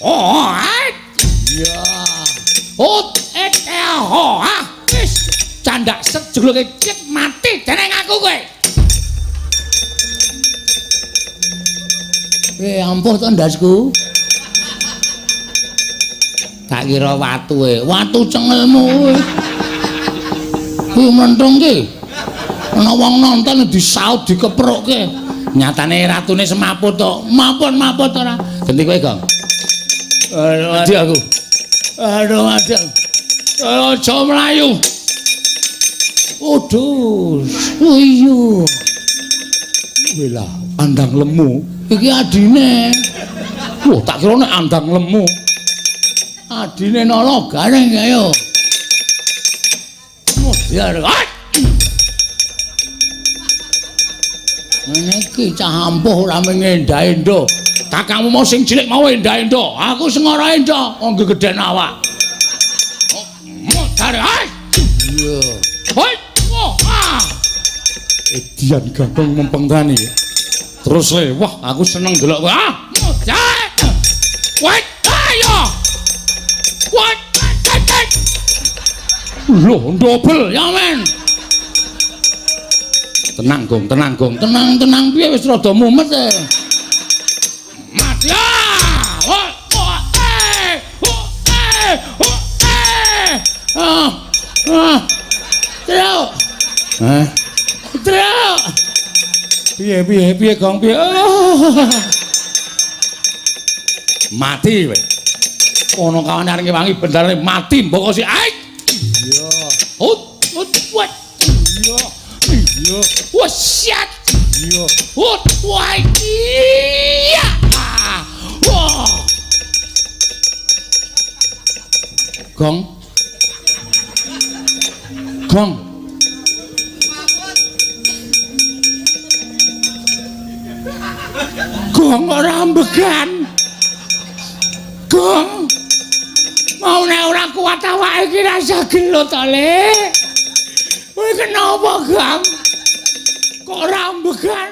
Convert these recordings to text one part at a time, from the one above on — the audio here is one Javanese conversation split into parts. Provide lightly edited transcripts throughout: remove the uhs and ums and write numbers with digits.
Oh, iya. Oh, eh, oh, ah, wis candak sejuluke cek mati jeneng aku kowe. Ampuh to ndasku. Tak kira watu e, watu cengelmu kowe. Kuwi mlentung ki. Ana wong nonton disaut dikeprukke. Nyatane ratune semaput to. Maput-maput ora. Genti kowe, Gong. Aduh, mati aku. Aduh, mati aku. Aja mlayu. Waduh. Oh iya. Wela, andang lemu. Iki adine. Wah, tak kira nek andang lemu. Adine nala gareng ayo. Biar. Ngene iki cah ampuh ora mengendah-endah. Kakangmu mau sing cilik mau endah-endah. Aku sing ora endah, wong gegeden awak. Modar. Iya. Hoi. Ah. Edian Gagong mempengtani. Terus le, wah aku seneng delok kowe. Ah, modar. Wah, ayo. Wah, loh, dobel ya men. Tenang Gong, tenang Gong, tenang tenang piye wis rada mumet e. Mati. Oh, oh, eh, oh, eh, oh, eh. Ah, ah. Truk. Hah? Truk. Piye piye piye Gong piye. Oh. Mati kowe. Ono kawan arep ngewangi bendarane mati mbok si. Ai. Iya. Ut ut wat. Iya. Iya. Wah siat. Iya. Ut wah iya. Wah. Gong. Gong. Gong ora ambegan. Gong. Mau nek ora kuat awake iki rasa gelut to, Le. Kowe kenapa, Gong? Kok ora ambegan?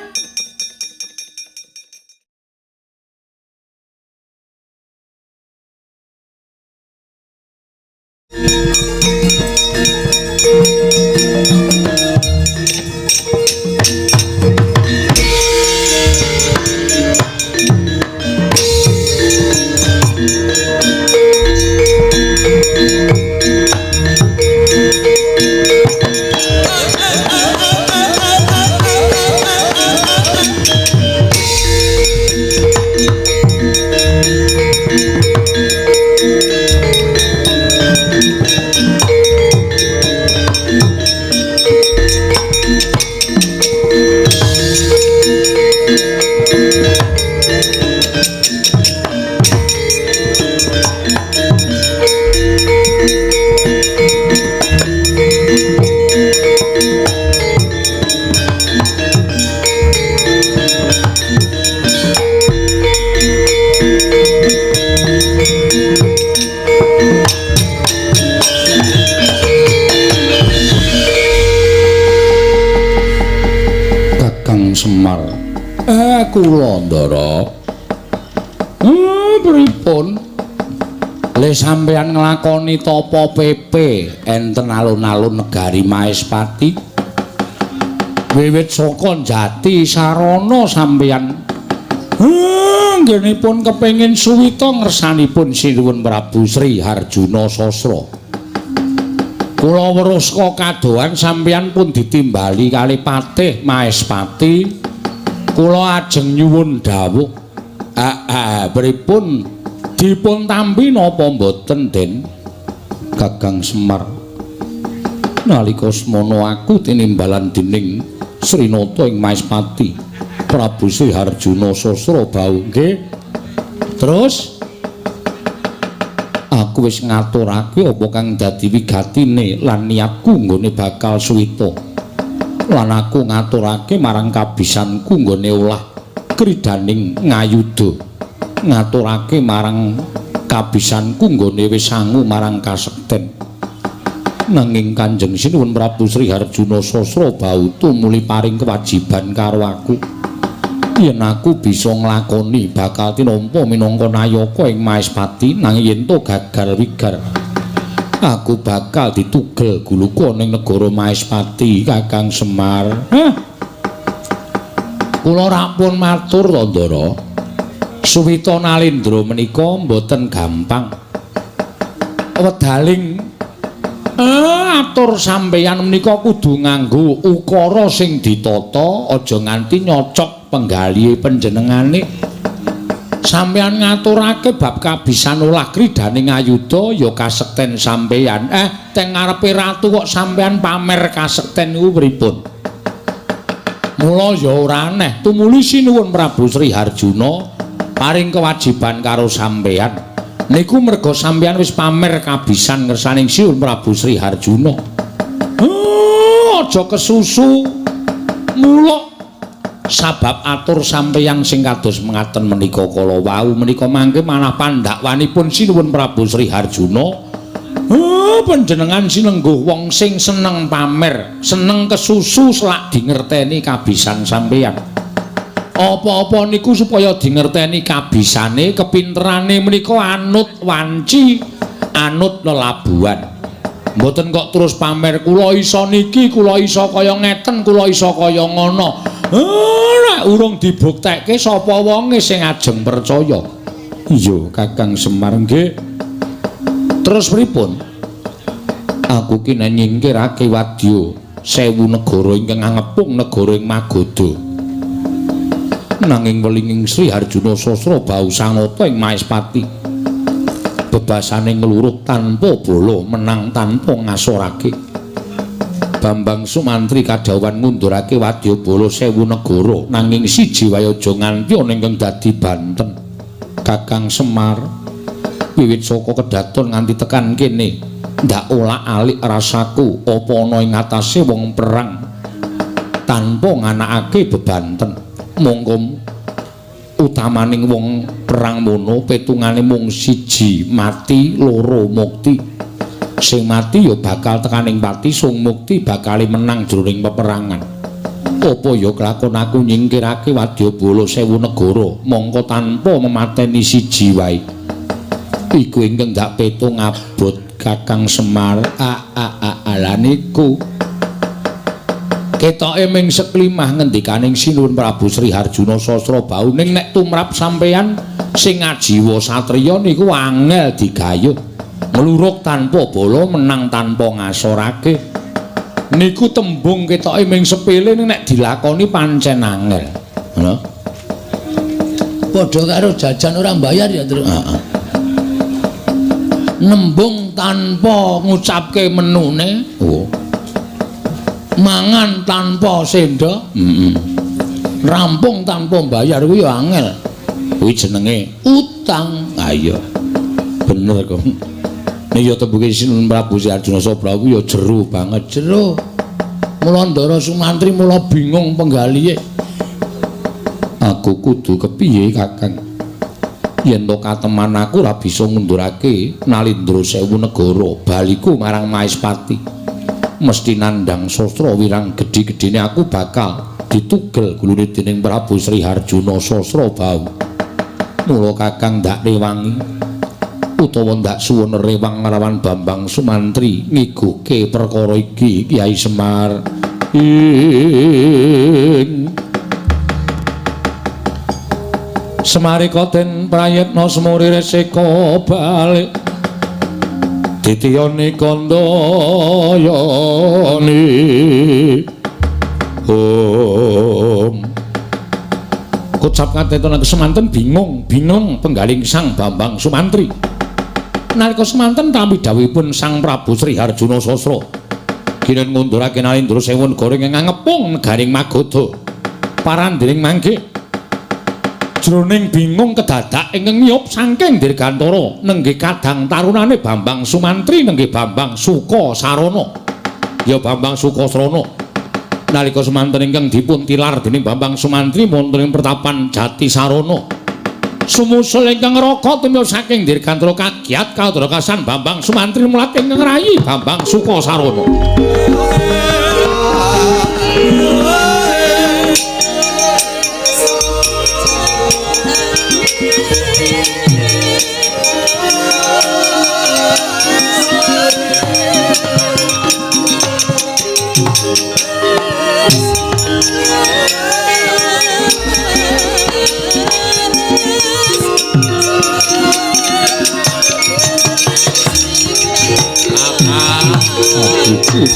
Semar. Kula Ndara. Pripun? Le sampeyan nglakoni tapa pepe enten alun-alun negari Maespati. Wiwit saka jati sarana sampeyan nggenipun kepengin suwita ngersanipun Sinuwun Prabu Sri Harjuna Sasra. Kula weruh saka kadohan sampeyan pun ditimbali kali Patih Maespati. Kula ajeng nyuwun dawuh. Pripun dipun tampi napa mboten, Den? Gagang Semar. Nalika semono aku tinimbalan dening Srinata ing Maespati, Prabu Sri Harjuna Sasra bau nggih. Terus aku wis ngaturake apa kang dadi wigatine lan niatku nggone bakal suwita. Lan aku ngaturake marang kabisanku nggone olah kridaning ngayuda. Ngaturake marang kabisanku nggone wis sangu marang kasekten. Nanging Kanjeng Sinuwun Prabu Sri Harjuna Sasra bautu muli paring kewajiban karo aku. Yen aku bisa nglakoni bakal tinampa minangka nayaka ing Maespati, nanging yen to gagal wigar aku bakal ditugel guluka ning negara Maespati. Kakang Semar, hah? Kula rapun matur to, Ndara. Suwita Nalendra menika mboten gampang. Wedaling atur sampeyan menika kudu nganggo ukara sing ditata, aja nganti nyocok penggalihe panjenengane. Sampeyan ngaturake bab kabisan olah kridhaning ayuda ya kasekten sampeyan. Teng ngarepe ratu kok sampeyan pamer kasekten niku pripun? Mula ya ora aneh tumuli sinuwun Prabu Sri Harjuna paring kewajiban karo sampeyan. Niku merga sampeyan wis pamer kabisan ngersaning sinuwun Prabu Sri Harjuna. Aja kesusu. Mula sabab atur sampeyan sing kados mengaten menika kala wau menika mangke manah pandhakwanipun sinuwun Prabu Sri Harjuna. Panjenengan sinengguh wong sing seneng pamer, seneng kesusu selak dingerteni kabisan sampeyan. Apa-apa niku supaya dingerteni kabisane, kepinterane menika anut wanci, anut lelabuhan. Mboten kok terus pamer kula iso niki, kula iso kaya ngeten, kula iso kaya ngono. Nek urung dibuktekke sapa wonge sing ajeng percaya. Iya, Kakang Semar nggih. Terus pripun? Aku ki nyingkirake wadya 1000 negara ingkang ngepung negara ing Magadha. Nanging welinging Sri Harjuna Sasra bau sanata ing Maespati. Bebasane ngluruh tanpa bala, menang tanpa ngasorake. Bambang Sumantri kadhawuhan ngundurake wadya bala 1000 negara, nanging siji wae aja nganti ana ingkang dadi banten. Kakang Semar, wiwit saka kedaton nganti tekan kene, ndak olak-alik rasaku apa ana ing atase wong perang tanpa nganakake bebanten. Monggo utamaning wong perang mono petungane mung siji mati, loro mukti. Sing mati ya bakal tekaning pati, sing mukti bakal menang jroning peperangan. Apa ya kelakon aku nyingkirake wadya bala 1000 negara mongko tanpa memateni siji wae. Iku ingkang ndak petung abot Kakang Semar. A niku ketoke ming seklimah ngendikaning sinuwun Prabu Sri Harjuna Sasra Bau, ning nek tumrap sampeyan sing ngajiwa satriya niku angel digayuh. Ngluruk tanpa bala, menang tanpa ngasorake. Niku tembung ketoke ming sepele, ning nek dilakoni pancen angel. Ngono. Padha karo jajan ora mbayar ya, Truk. Heeh. Nembung tanpa ngucapke menune. Oh. Mangan tanpa sendok. Heeh. Rampung tanpa mbayar kuwi ya angel. Kuwi jenenge utang. Ha iya. Bener kok. Nek ya tembuke Sinuwun Prabu Sri Arjuna Sasra kuwi ya jero banget, jero. Mula Ndara Sumantri mula bingung penggalihe. Aku kudu kepiye, Kakang? Yen to kateman aku ora bisa ngundurake Nalindra 1000 negara, baliku marang Maespati. Mesti nandhang sastra wirang gedhi-gedhine aku bakal ditugel gulune dening Prabu Sri Harjuna Sasra Bau. Mula Kakang ndak rewangi utawa ndak suwun rewang nglawan Bambang Sumantri ngiguke perkara iki Kyai Semar. Ing Semarika den prayitna semuri resika balik ditiyani kandayani. Om kocap kateton semanten bingung bingung penggaling Sang Bambang Sumantri. Nalika semanten tampi dawuhipun Sang Prabu Sri Harjuna Sasra kinen ngundurake Nalindra 1000 negara ingkang ngepung negaring Magadha parandiring mangke jroning bingung kedadak ingkang miyup saking Dirgantara nenggih kadang tarunane Bambang Sumantri nenggih Bambang Sukasarana ya Bambang Sukasrana. Nalika semanten ingkang dipun tilar dening Bambang Sumantri wonten ing pertapan Jatisarana sumusul ingkang ngraka tumiyos saking Dirgantara kagiat kadrakasan Bambang Sumantri mulat ingkang rayi Bambang Sukasarana.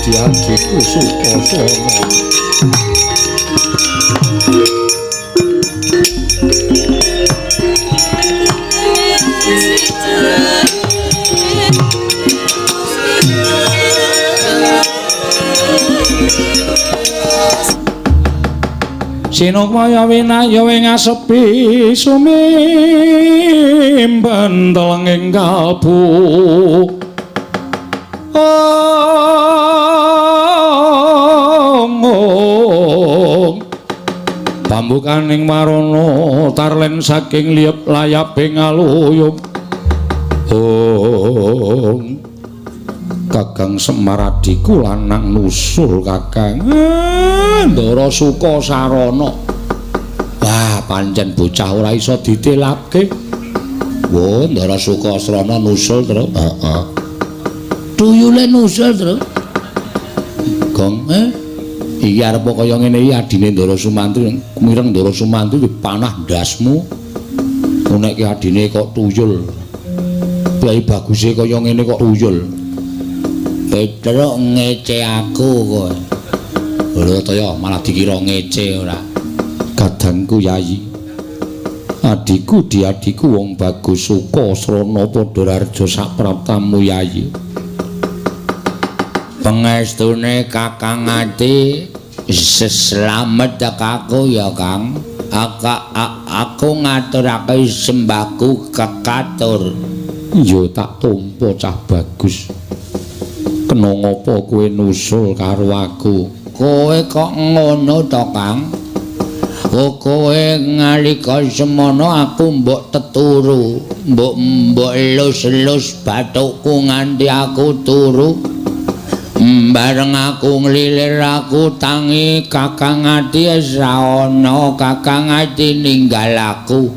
Diadhiku Sukasrana. Sinukmaya winaya ing asepi sumimpen telenging kalbu. Pambukaning warana tarlen saking liyep layaping aluyup. Om Kakang Semar adhiku lanang nusul Kakang Ndara Suka Sarana. Wah, pancen bocah ora iso ditelapke. Wo, Ndara Suka Sarana nusul, Tru. Heeh. Tuyule nusul, Tru. Gong, iki arep kaya ngene iki adine Ndara Sumantri, mireng Ndara Sumantri dipanah ndasmu. Nek ki adine kok tuyul. Piye baguse kaya ngene kok tuyul. Petruk ngece aku kowe. Lho to ya malah dikira ngece ora. Kadangku Yayi. Adhiku diadhiku wong bagus Suka Srana padha raja sapraptamu Yayi. Pengestune Kakang Ati seslamet aku ya Kang. Aku ngaturake sembahku kekatur. Ya tak tampa cah bagus. Kena ngapa kowe nusul karo aku? Kowe kok ngono to, Kang? Oh, kowe ngalika semono aku mbok teturu, mbok elus-elus bathukku nganti aku turu. Bareng aku nglilir aku tangi Kakang Ati wis ra ana, Kakang Ati ninggal aku.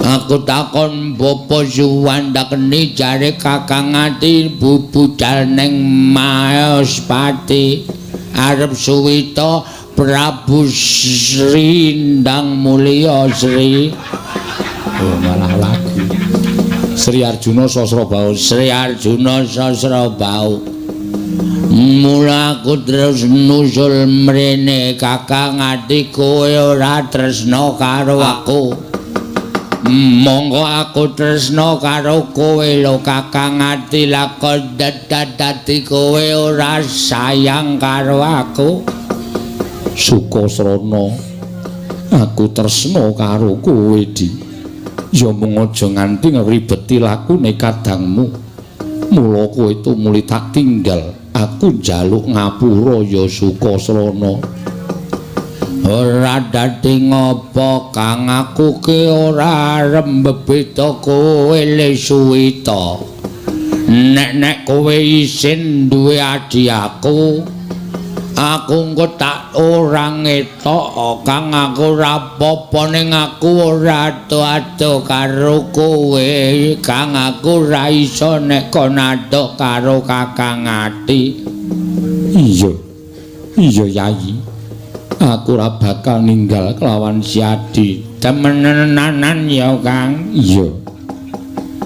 Aku takon Bapak Suwandakeni jare Kakang Ati budal ning Maespati arep suwita Prabu Sri Ndang Mulya Sri. Oh, malah lagu. Sri Arjuna Sasrabahu. Sri Arjuna Sasrabahu. Mula aku terus nusul mrene Kakang Ati kowe ora tresna karo aku. Monggo aku tresna karo kowe lho Kakang Ati, lakon dadi kowe ora sayang karo aku. Sukasrana, aku tresna karo kowe, Di. Ya mung aja nganti ngribeti lakune kadangmu. Mula kowe tumuli tak tinggal. Aku njaluk ngapura ya Sukasrana. Ora dadi ngopo Kang, aku ki ora arep mbebeta kowe le suwita. Nek-nek kowe isin duwe adi aku, aku engko tak ora ngetok Kang, aku ora apa-apa ning aku ora ado-ado karo kowe Kang, aku ora iso nek kon ado karo Kakang Ati. Iya. Iya Yayi. Aku ora bakal ninggal kelawan si Adi. Temenanan ya Kang. Iya.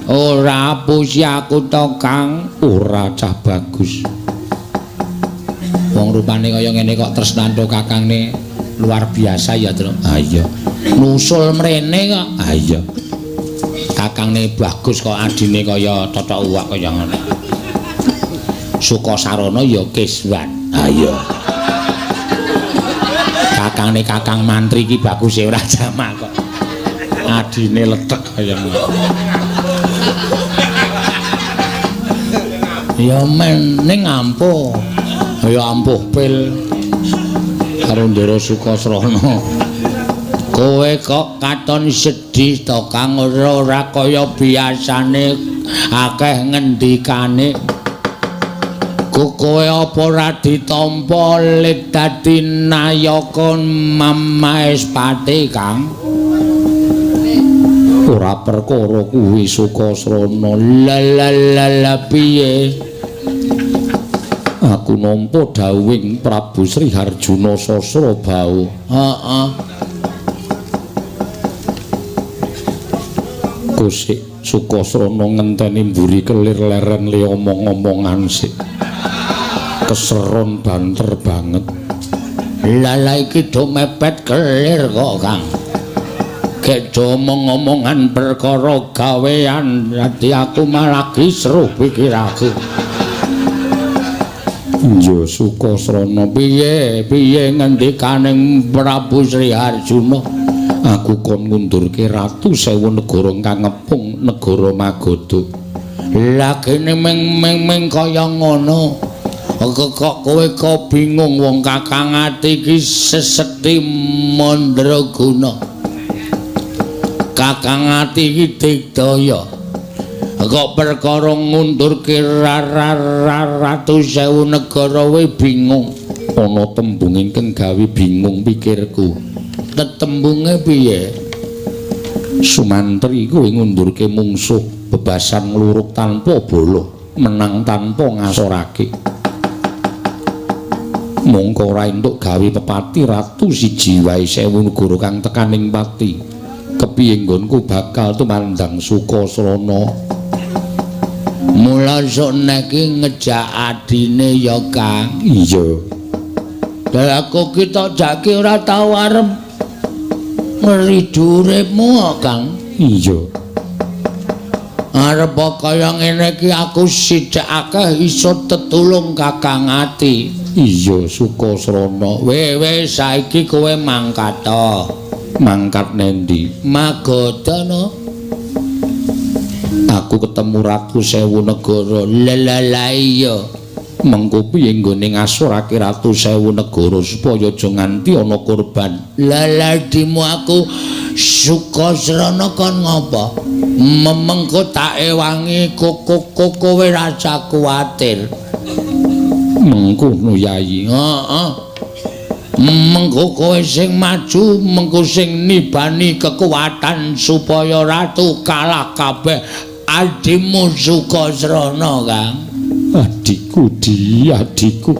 Ora apusi aku to Kang. Ora cah bagus. Wong rupane kaya ngene kok tresnanto kakangne luar biasa ya, Tru. Ha iya. Nusul mrene kok. Ha iya. Kakangne bagus kok adine kaya totok uwak kaya ngono. Sukasarana ya kiswan. Ha iya. Kakangne Kakang Mantri iki baguse ora jamak kok. Adine lethek kaya ngono. Ya men ning ampuh. Ya ampuh pil karo Ndara Sukasrana. Kowe kok katon sedih to Kang, ora kaya biasane akeh ngendikane. Kowe apa ora ditampa lit dadi nayaka Maespati Kang? Ora perkara kuwi Sukasrana. La la la la piye? Aku nampa dawuhing Prabu Sri Harjuna Sasrabahu. Heeh. Kusik Sukasrana ngenteni mburi kelir leren le omong-omongan sik. Keseron banter banget. Lah iki do mepet kelir kok, Kang. Gek do omong-omongan perkara gawean, dadi aku malah kisruh pikiraku. Iya Sukasrana, piye piye ngendikaning Prabu Sri Harjuna? Aku kon ngundurke ratu sewu negara kang ngepung negara Magadha. Lah kene meng kaya ngono. Kok kowe kok bingung wong Kakang ati iki sesekti mandraguna. Kakang ati iki digdaya. Kok perkara ngundurke ratu sewu negara we bingung. Ana tembung ingkang gawe bingung pikirku. Tetembunge piye? Sumantri kowe ngundurke mungsuh bebasan ngluruk tanpa bala, menang tanpa ngasorake. Mongko ora entuk gawe pepati ratu siji wae sewu negara kang tekaning pati. Kepiye nggonku bakal tumandang Sukasrana? Mula sok nek ngejak adine ya, Kang. Iya. Lah aku ki tok jake ora tau arep ngridu uripmu, Kang. Iya. Arep kaya ngene iki aku sithik akeh iso tetulung Kakang ati. Iya Sukasrana. Wewe saiki kowe mangkat to. Mangkat nendi? Magadha no. Aku ketemu ratu sewu negara. Lah iya. Mengko piye nggone ngasorake ratu sewu negara supaya aja nganti ana korban? Lah dimu aku Sukasrana kon ngopo? Memengko tak ewangi kowe rasa kuwatir. Mengkono Yayi. Heeh. Mengko kowe sing maju, mengko sing nibani kekuatan supaya ratu kalah kabeh. Adimu Sukasrana, Kang. Adikku, adikku.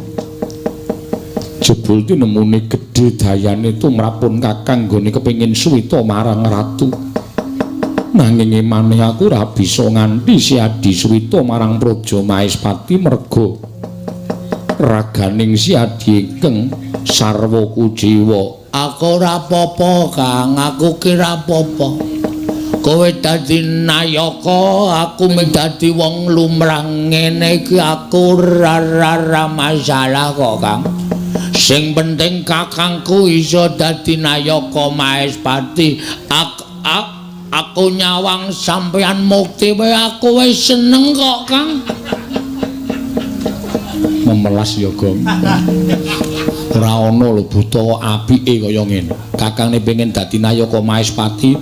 Jebul tinemune gedhe dayane tumrapun Kakang nggone kepengin suwita marang ratu. Nanging emane aku ora bisa nganti si Adi suwita marang Praja Maespati merga raganing si Adi ingkang sarwa kujiwa. Aku ora apa-apa, Kang. Aku ki ora apa-apa. Kowe dadi nayaka, aku mung dadi wong lumrah ngene iki aku ora masalah kok, Kang. Sing penting kakangku iso dadi nayaka Maespati. Aku nyawang sampeyan mukti wae aku wis seneng kok, Kang. Memelas ya, Gong. Ora ana lho buta apike kaya ngene. Kakangne pengen dadi nayaka Maespati,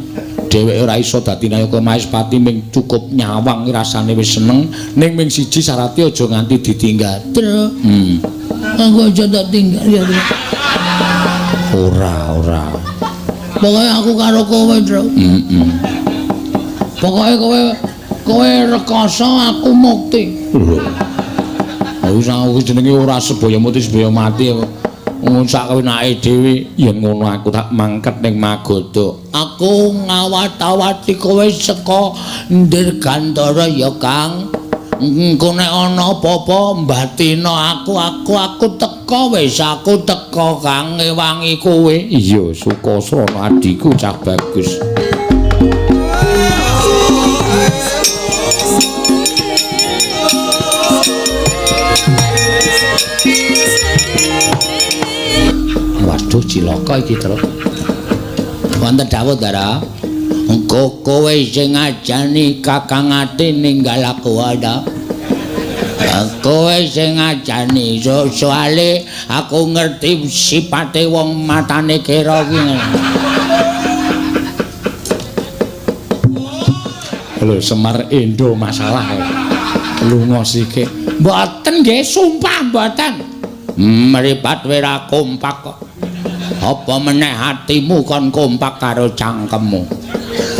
dheweke ora iso dadi nayaka Maespati ming cukup nyawang rasane wis seneng. Ning ming siji syarate aja nganti ditinggal. Aku aja tak tinggal ya. Ora, ora. Pokoke aku karo kowe, Tru. Pokoke kowe rekoso aku mukti. Lho. Wis aku jenenge ora sebaya muti sebaya mati. Ngono sak wenake dhewe yen ngono aku tak mangket ning Magadha. Aku ngawat-awati kowe saka Dirgantara ya, Kang. Engko nek ana apa-apa mbatina aku teka wis aku teka Kang ngewangi kowe. Iya Sukasrana adhiku cah bagus. Waduh cilaka iki, Truk. Wonten dawuh, Dara. Engko kowe sing ngajani Kakang Ati ninggal aku ana. Kowe sing ngajani, soale aku ngerti sipate wong matane kira ki. Lho Semar Endo masalah. Lunga sithik. Mboten nggih, sumpah mboten. Mripat ora kompak kok. Apa meneh atimu kon kompak karo cangkemmu?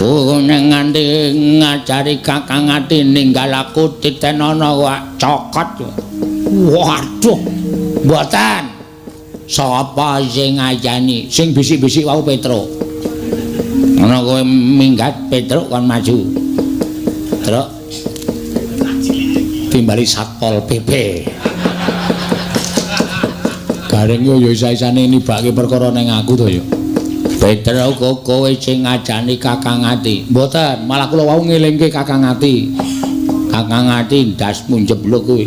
Oh, nek nganti ngajari Kakang Ati ninggal aku titenono kok cokot. Waduh, mboten. Sapa sing ngajani? Sing bisik-bisik wau Petruk. Ngono kowe minggat Petruk kon maju. Truk. Timbali Satpol PP. Gareng yo ya isa-isane nibake perkara ning aku to ya. Petro kowe sing ngajani Kakang Ati. Mboten, malah kula wau ngelingke Kakang Ati. Kakang Ati ndasmu njebluk kuwi.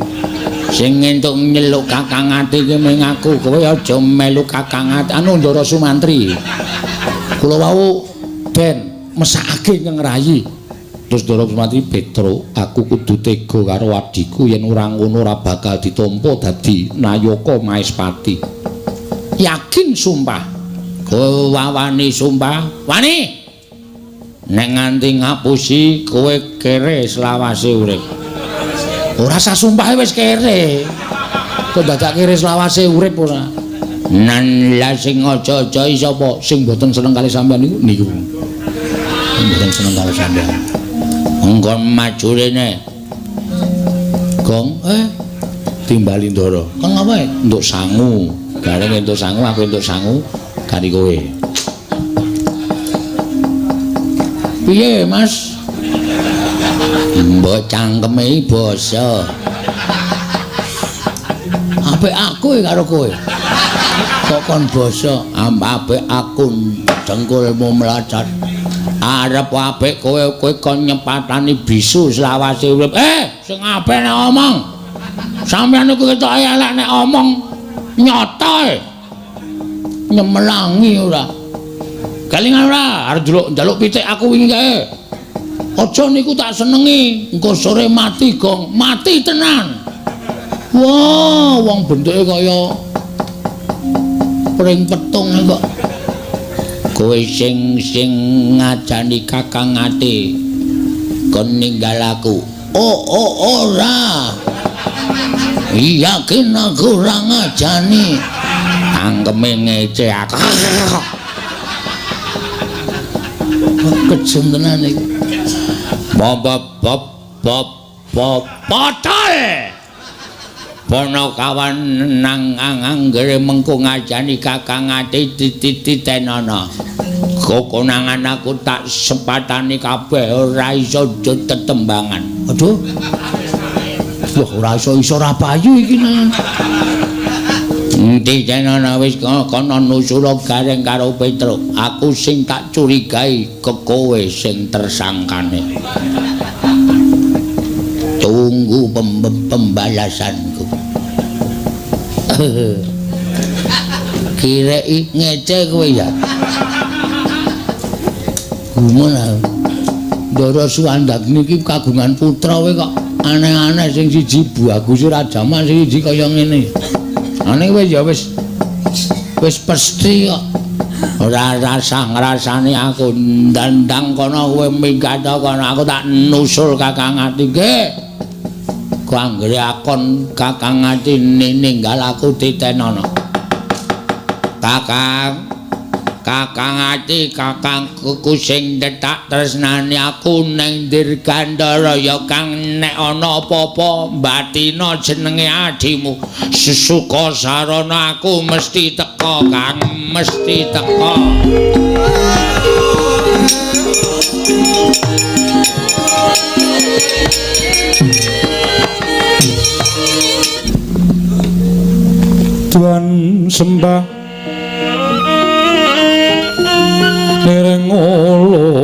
Sing entuk nyeluk Kakang Ati ki mung aku, kowe aja melu Kakang Ati. Anu Ndara Sumantri. Kula wau ben mesakake ngrayi. Terus Ndara Sumantri, Petro, aku kudu tega karo adhiku yen ora ngono ora bakal ditampa dadi nayaka Maespati. Yakin sumpah. Kowe wawani sumpah, wani. Nek nganti ngapusi kowe kere selawase urip. Ora sah sumpahe wis kere. Kok dadak kere selawase urip ora? Nan la sing aja-aja sapa sing mboten seneng kali sampean niku niku. Mboten seneng kali sampean. Engko maju rene. Gong, timbali Ndara. Kang apa? Entuk sangu. Gareng entuk sangu, aku entuk sangu kari kowe. Piye, Mas? Mbok cangkeme basa. Apik aku karo kowe. Kok kon basa? Apik aku dengkulmu mlocot. Arep apik kowe, kowe kon nyepatani bisu selawase urip. Sing apik nek omong. Sampeyan niku ketoke elek nek omong nyata. Nyemelangi ora. Kelingan ora arep njaluk pitik aku wingi kae. Aja niku tak senengi, engko sore mati gong, mati tenan. Wah, wong bentuke kaya pring petung kok. Kowe sing sing ngajani Kakang Ati kon ninggal aku. Oh, oh ora. Yakin aku ora ngajani. Cangkeme ngece aku. Kejem tenan iki. Bob bob bob bob potol. Panakawan nang anggere mengko ngajani Kakang Ati tititenana. Kokonangan aku tak sepatani kabeh ora iso tetembangan. Aduh. Wah, ora iso-iso ora payu iki nang. Endi tenana wis kono nusula Gareng karo Petro. Aku sing tak curigai ke kowe sing tersangkane. Tunggu pembalasanku. Kireki ngece kowe ya. Gumun aku. Ndara Suwandagni iki kagungan putra kowe kok aneh-aneh, sing siji bagus Rajaman, sing siji kaya ngene. Ane wis ya wis wis pesti kok. Ora rasah ngrasani aku ndandang kono kowe minggat kono aku tak nusul Kakang Ati nggih. Ku anggere akon Kakang Ati ninggal aku titenono. Kakang, Kakang Ati, kakangku sing tak tresnani aku ning Dirgantara ya Kang, nek ana apa-apa mbatina jenenge adhimu. Sesuka sarana aku mesti teka Kang, mesti teka. Tuan sembah nireng ulun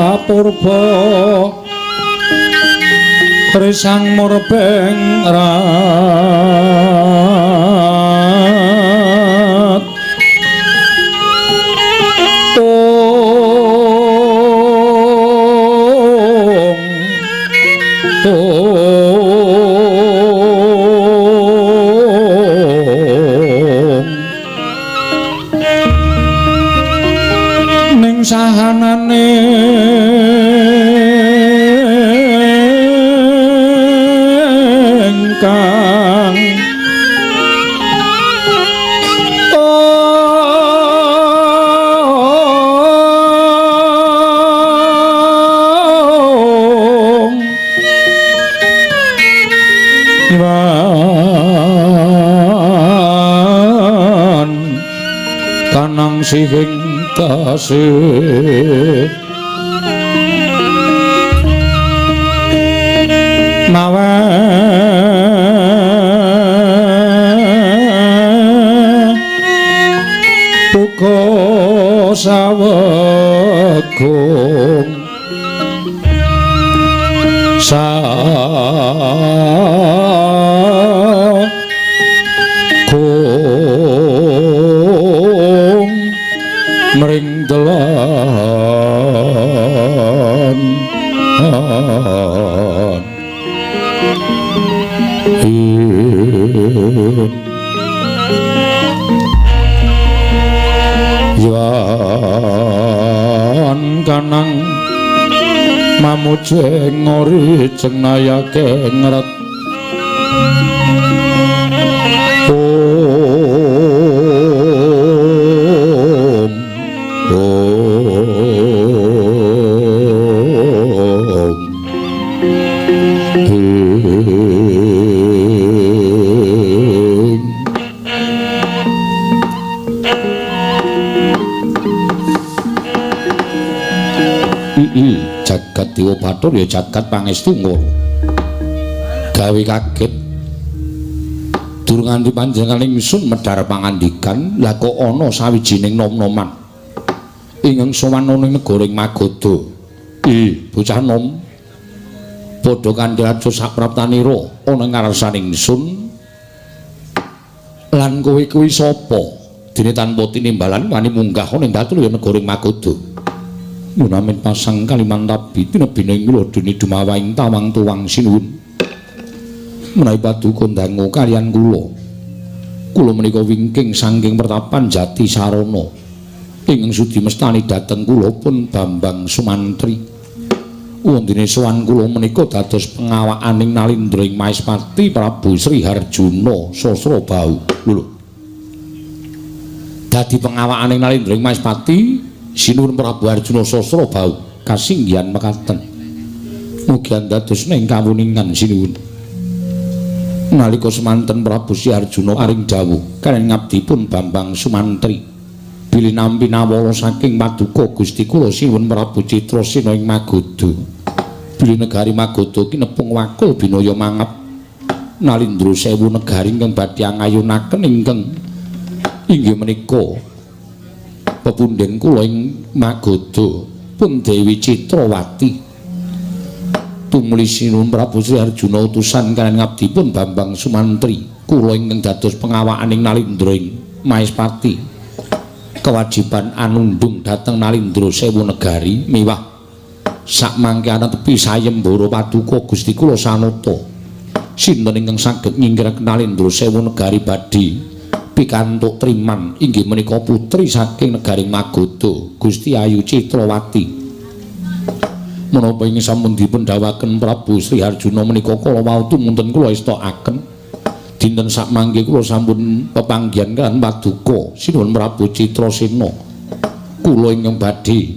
kapurba risang murbeng rat ning sahanane ingkang Iwan kanang sihing atase mawe uga sawegung sagung mring delan Yuan kanang mamujeng ori jenayake ngret om om Jagat Dewa Bathara ya jagat pangestu ngoro. Gawe kaget. Durung nganti panjenengan ingsun medhar pangandikan, lah kok ana sawijining nom-noman ingkang sowan ana ing negara Magadha. Ih, bocah nom. Padha kanthi aja sapraptanira ana ngarsane ingsun. Lan kowe kuwi sapa? Dene tanpa tinimbalan wani munggah ana ing datul ya negara Magadha. Munamin pasang Kalimantabi tinebine ing lodene dumawaing tawang tuwang sinuwun. Menawi paduka ndangu kaliyan kula. Kula menika wingking saking pertapan Jati Sarana. Ingkang sudi mestani dhateng kula pun Bambang Sumantri. Wondene sowan kula menika dados pengawakaning Nalindra ing Maespati Prabu Sri Harjuna Sasrabahu. Lho. Dadi pengawakaning Nalindra ing Maespati Sinuwun Prabu Arjuna Sasrabahu kasinggihan mekaten. Mugi dados ing kawuningan sinuwun. Nalika semanten Prabu Sri Arjuna aring dawuh kaliyan ngabdipun Bambang Sumantri bilih nampi nawala saking paduka Gusti kula Sinuwun Prabu Citrasena ing Magadha. Bilih negari Magadha kinepung wakul binaya mangap Nalindra sewu negari ingkang badhe angayunaken ingkang inggih menika pepundhen kula ing Magadha pun Dewi Citrawati. Tumuli Sinuwun Prabu Sri Arjuna utusan kaliyan ngabdipun Bambang Sumantri kula ingkang dados pengawakaning Nalindra ing Maespati kewajiban anundung dhateng Nalindra sewu negari miwah sakmangke anetepi sayembara paduka Gusti kula sanata. Sinten ingkang saged nyingkiraken Nalindra sewu negari badhe pikantuk triman inggih menika putri saking negari Magadha Gusti Ayu Citrawati. Menapa ing sampun dipun dawuhaken Prabu Sri Arjuna menika kala wau tumunten kula estokaken dinten sakmangke kula sampun pepanggihan kaliyan paduka Sinuwun Prabu Citrasena kula ingkang badhe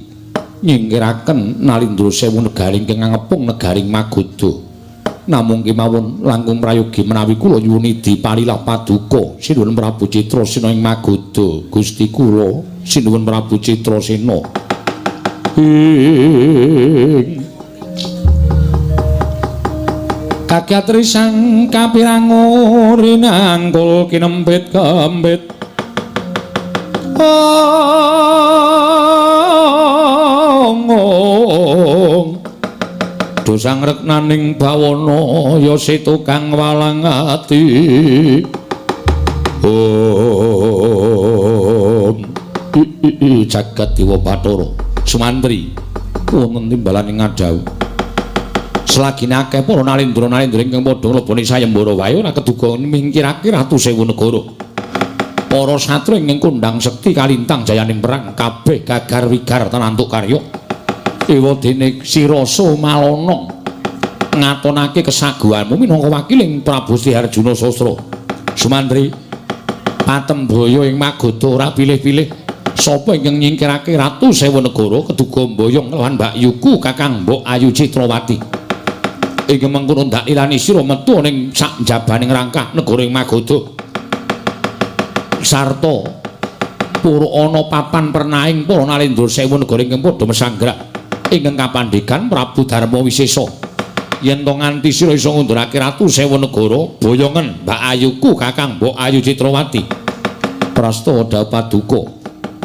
nyingkiraken Nalindra sewu negari ingkang ngepung negari Magadha. Namung kemawon langkung prayogi menawi kula nyuwun diparilah paduka Sinuwun Prabu Citrasena ing Magadha Gusti kula Sinuwun Prabu Citrasena. Kakyat risang kapirangu rinangkul kinempit kempit ong dosang reknaning bawana ya si tukang walang ati. Om jagat Dewa Bathara Sumantri wonten timbalane ngadhawuh selagine akeh para nalindra-nalindra ingkang padha mleboni sayembara wae ora keduga mingkirake ratu sewu negara. Para satria ingkang kondhang sekti kalintang jayaning perang kabeh gagar wigar tenantuk karya. Ewadene Sirasa Malana ngatonake kesaguhanmu minangka wakiling Prabu Sri Arjuna Sastra. Sumantri patembaya ing Magadha ora pilih-pilih. Sapa ingkang nyingkirake ratu sewu negara keduga mboyong lawan mbakyuku Kakang Mbok Ayu Citrawati. Ing mengkono ndakilani sira metu ning sak njabaning rangkah negara ing Magadha. Sarta Pura ana papan pernaing para Nalendra sewu negara ingkang padha mesanggrah ingkang kapandikan Prabu Darma Wisesa. Yen to nganti sira iso ngundurake Ratu Sewu Negara, boyongen Mbak Ayuku Kakang Mbok Ayu Citrawati. Prastawa dawuh paduka.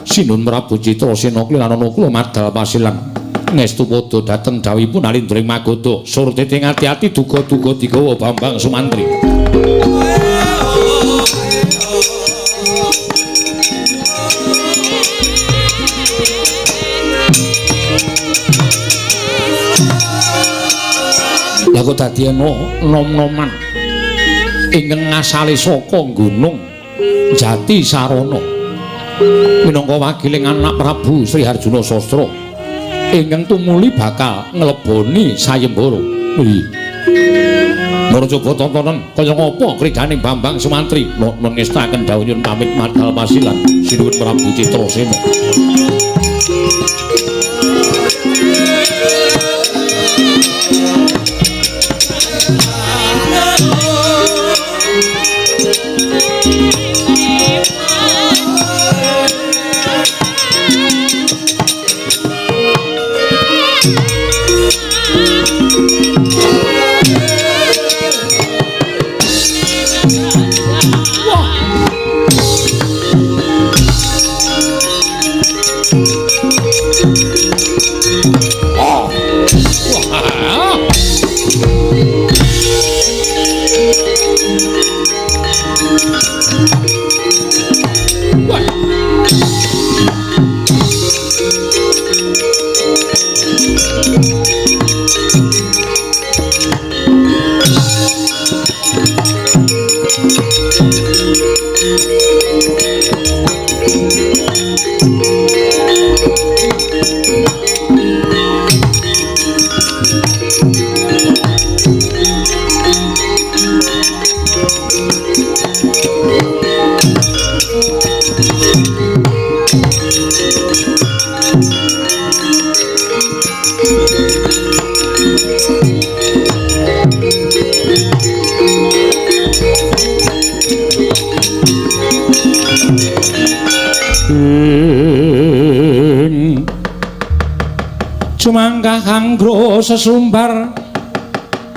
Sinuhun Prabu Citrasena klinanana kula madal pasilan. Ngestu padha dhateng dawuhipun Nalendra ing Magadha. Surtete ati-ati duga-duga digawa Bambang Sumantri. Lah kok dadi ana nom-noman ingkang ngasale saka gunung Jati Sarana minangka wakiling anak Prabu Sri Harjuna Sastra ingkang tumuli bakal ngleboni sayembara. Mara coba tontonan kaya ngapa kridhaning Bambang Sumantri. Nuwun ngestaken dawuh nyuwun pamit madal pasilan. Sinuwun Prabu Citrasena. Cumangkah anggra sesumbar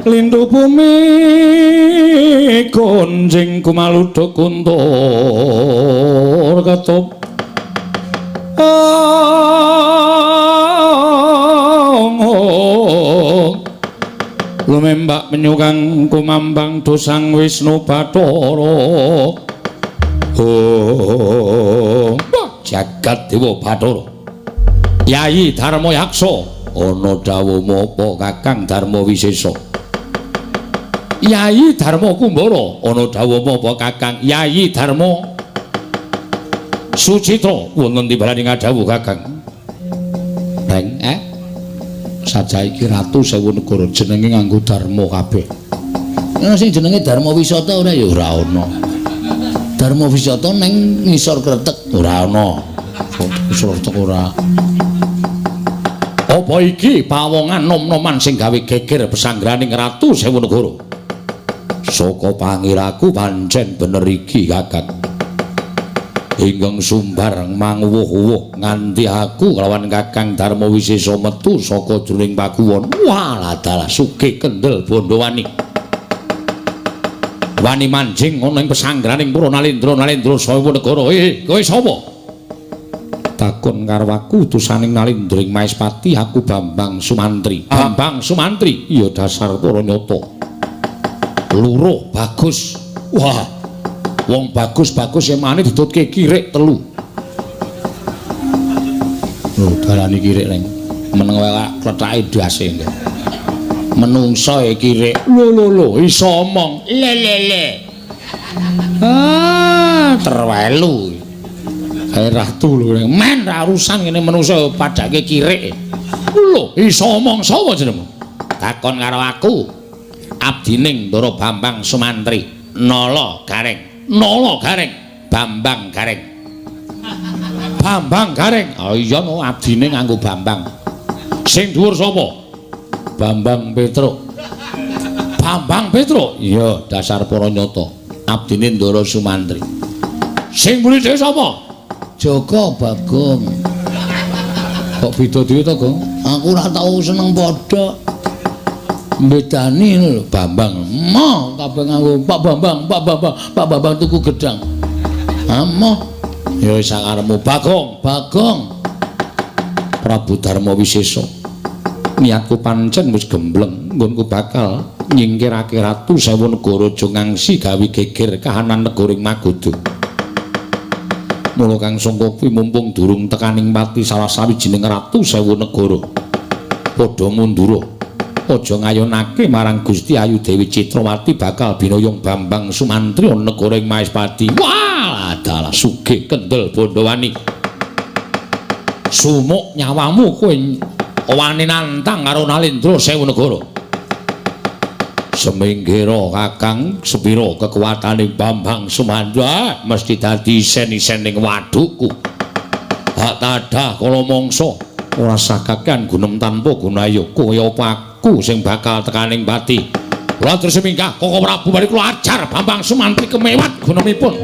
lindu bumi gonjing kumaluduk kuntur ketup lumembak menyukang kumambang dosang Wisnu Bathara. Oh, jagat Dewa Bathara. Yayi Darma Yaksa ana dawuh apa Kakang Darma Wisesa? Yayi Darma Kumbara ana dawuh apa Kakang Yayi Darma Sucitra? Wonten timbalane ngadhawuh Kakang. Reng saja iki Ratu Sewu Negara jenenge nganggo Darma kabeh. Ana sing jenenge Darma Wisata ora ya? Ora ana. Darma Wisata ning ngisor kretek ora ana. Ngisor kretek ora. Apa iki pawongan nom-noman sing gawe geger pesanggraning Ratu Sewu Negara? Saka pangiraku pancen bener iki Kakang. Ingkang sumbar manguwuh-uwuh nganti aku kelawan Kakang Darma Wisesa metu saka jroning paguwon. Walah dalah sugih kendel Bondowani. Wani manjing ana ing pesanggraning para Nalendra Nalendra Sewu Negara. Kowe sapa? Takon karo aku utusaning Nalendra ing Maespati, aku Bambang Sumantri. Bambang Sumantri? Iya dasar para nyata. Luruh bagus. Wah, wong bagus-bagus emane didutke kirik telu. Lho, darani kirik reng. Meneng wae klethake ndase. Menungso e kirik. Lho lho lho, iso omong. Le le le. Ah, terwelu. Kae ratu lho, men ra urusan ngene menungso padake kirik. Lho, iso omong sapa jenengmu? Takon karo aku. Abdining Ndara Bambang Sumantri. Nala Gareng. Nala Gareng. Bambang Gareng. Bambang Gareng. Oh iya no, abdine nganggo Bambang. Sing dhuwur sapa? Bambang Petruk. Bambang Petruk? Iya, dasar para nyata. Abdine Ndara Sumantri. Sing mburi dhewe sapa? Joko Bagong. Kok beda dhewe to, Gong? Aku ora tau seneng padha. Mbedani lho Bambang. Moh kabeh nganggo Pak Bambang, Pak Bambang, Pak Bambang tuku gedang. Amoh. Ya wis sakarepmu Bagong, Bagong. Prabu Darma Wisesa. Niatku pancen wis gembleng, nggonku bakal nyingkirake Ratu Sewu Negara aja ngangsi gawe geger kahanan negara ing Magadha. Mula kang sangka kuwi mumpung durung tekaning pati salah sawijining Ratu Sewu Negara padha mundura. Aja ngayonake marang Gusti Ayu Dewi Citrawati bakal binayung Bambang Sumantri negara ing Maespati. Wah, dalah sugih kendel Bondowani. Sumuk nyawamu kowe wani nantang karo Nalendra Sewu Negara. Seminggira Kakang sepira kekuatane Bambang Sumandra mesti dadi isen-isen ning wadukku. Hak tadah kala mangsa ora sakakan gunem tanpa gunaya kaya apa aku sing bakal tekaning pati. Kula terus minggah Koko Prabu bari kula ajar Bambang Sumantri kemewat gunemipun.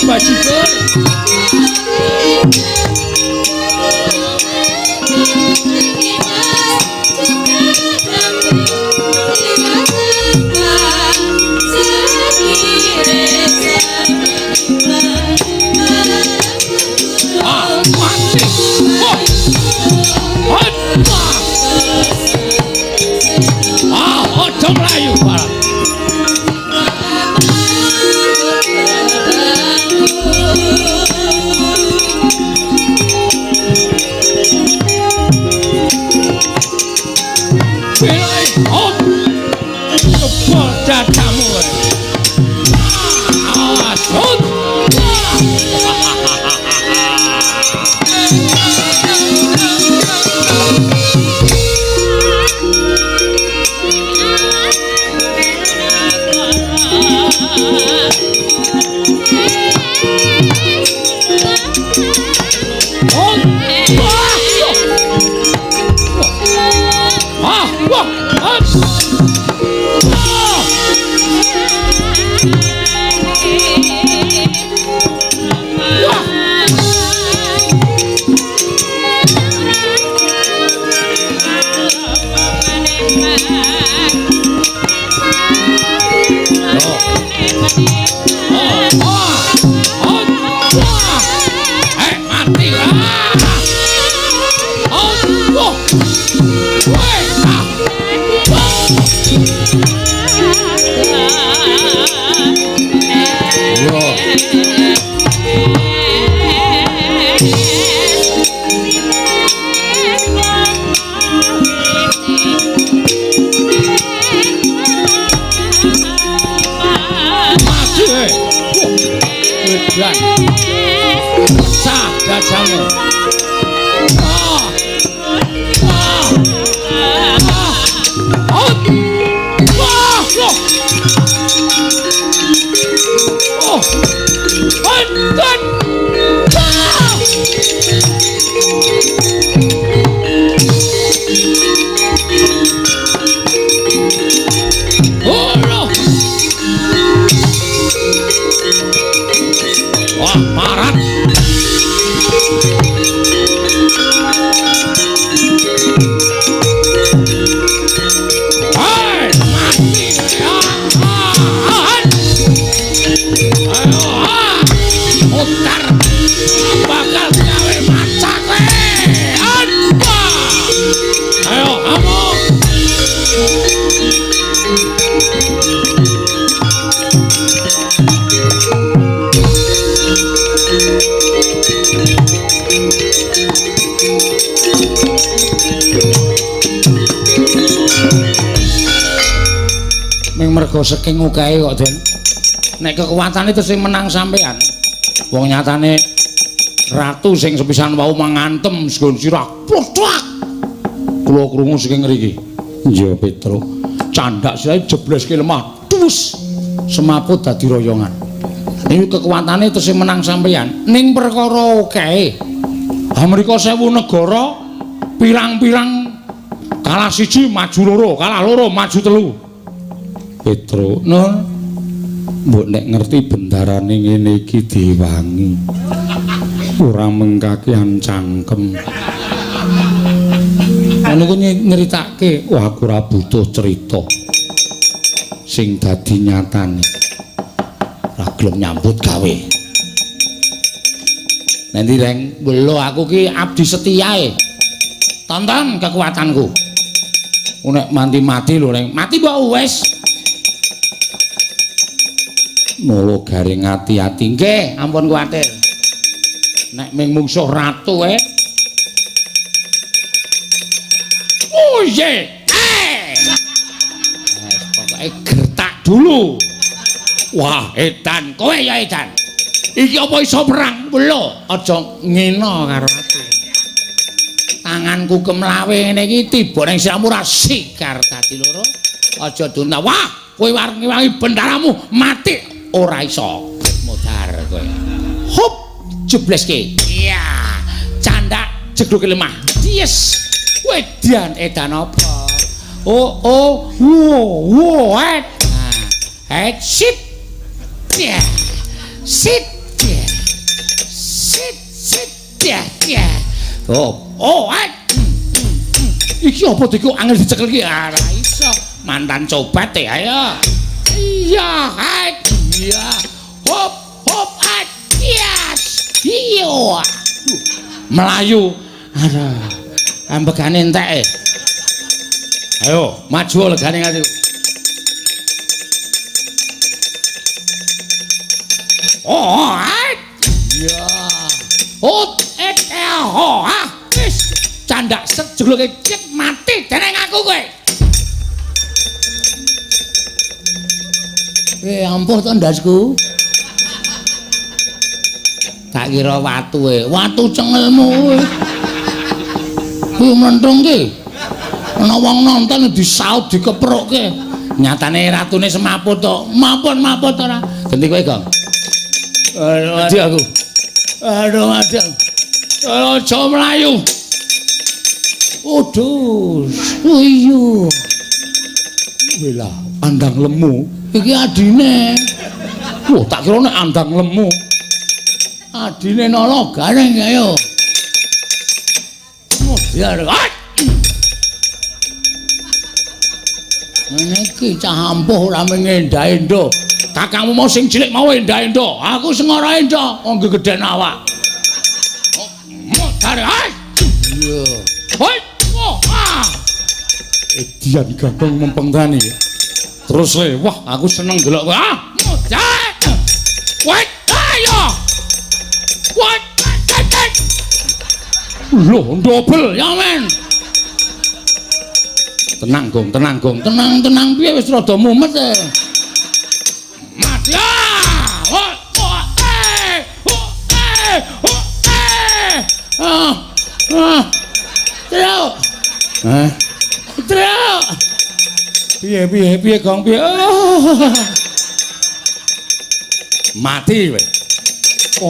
Bajigur. Ah, mati. Ah, ojo mlayu barang. Mergo saking okehe kok, Den. Nek kekuatane terus sing menang sampean. Wong nyatane ratu sing sepisan wau mangantem sgon sirah. Plothak. Kula krungu saking ngriki. Iya, Petro. Candhak sirahe jebleske lemah. Dus. Semaput dadi royongan. Ini kekuatane terus sing menang sampean. Ning perkara okehe. Amerika 1000 negara pirang-pirang kalah siji maju loro, kalah loro maju telu. Petro, Nur, mbok nek ngerti bendarane ngene iki diwangi. Ora mengkakean cangkem. Ngono ku nyeritake, wah aku ora butuh cerita. Sing dadi nyatane. Ora gelem nyambut gawe. Nanti reng, lho aku ki abdi setiae. Tonton kekuatanku. Nek mati-mati lho reng, mati mbok wis. Nolo garing ati-ati nggih, ampun kuwatir. Nek ming mungsuh ratu e. Oh ye. Eh. Pokoke gertak dulu. Wah, edan kowe ya edan. Iki apa iso perang? Lho, aja ngene karo aku. Tanganku kemlawe ngene iki tiba ning siramu ra sikar dadi loro. Aja dunta. Wah, kowe wangi-wangi bendaramu mati ora iso. Modar kowe. Hup, jebleske. Iya. Candak jegluke lemah. Yes. Wedan edan apa? Oh, oh, wo, wo, et. Nah, et sip. Ya. Sit. Ya. Sit, sit, ya, ya. Oh, oh, et. Iki apa iku angel dicekel iki? Ora iso. Mantan cobat e, ayo. Iya, et. Iya. Hop, hop, et. Yes. Iya. Melayu. Aduh. Ambegane entek e. Ayo, maju legane ngati. Oh, et. Iya. Oh, et, oh, ah. Wis, candak set jegloke cek mati deneng aku kowe. Ampuh to ndasku. Tak kira watu e, watu cengelmu kowe. Kuwi mlentung ki. Ana wong nonton disaut dikeprukke. Nyatane ratune semaput to. Mapun-maput ora. Genti kowe, Gong. Aduh, mati aku. Aduh, mati. Aja mlayu. Aduh. Oh iya. Wela, andang lemu. Iki adine. Wah, tak kira nek andang lemu. Adine nala gareng ayo. Biar. Ngene iki cah ampuh ora mengendah-endah. Kakangmu mau sing cilik mau endah-endah. Aku sing ora endah, wong gegeden awak. Modar. Iya. Hoi. Ah. Edian Gagong mempengtani. Terus le, wah aku seneng delok kowe. Ah, modar. Woi, ayo. Woi, loh, dobel ya men. Tenang Gong, tenang Gong, tenang tenang piye wis rada mumet e. Mati. Oh, oh, eh, oh, eh, oh, eh. Ah, ah. Truk. Hah? Truk. Piye piye piye Gong piye. Oh. Mati kowe.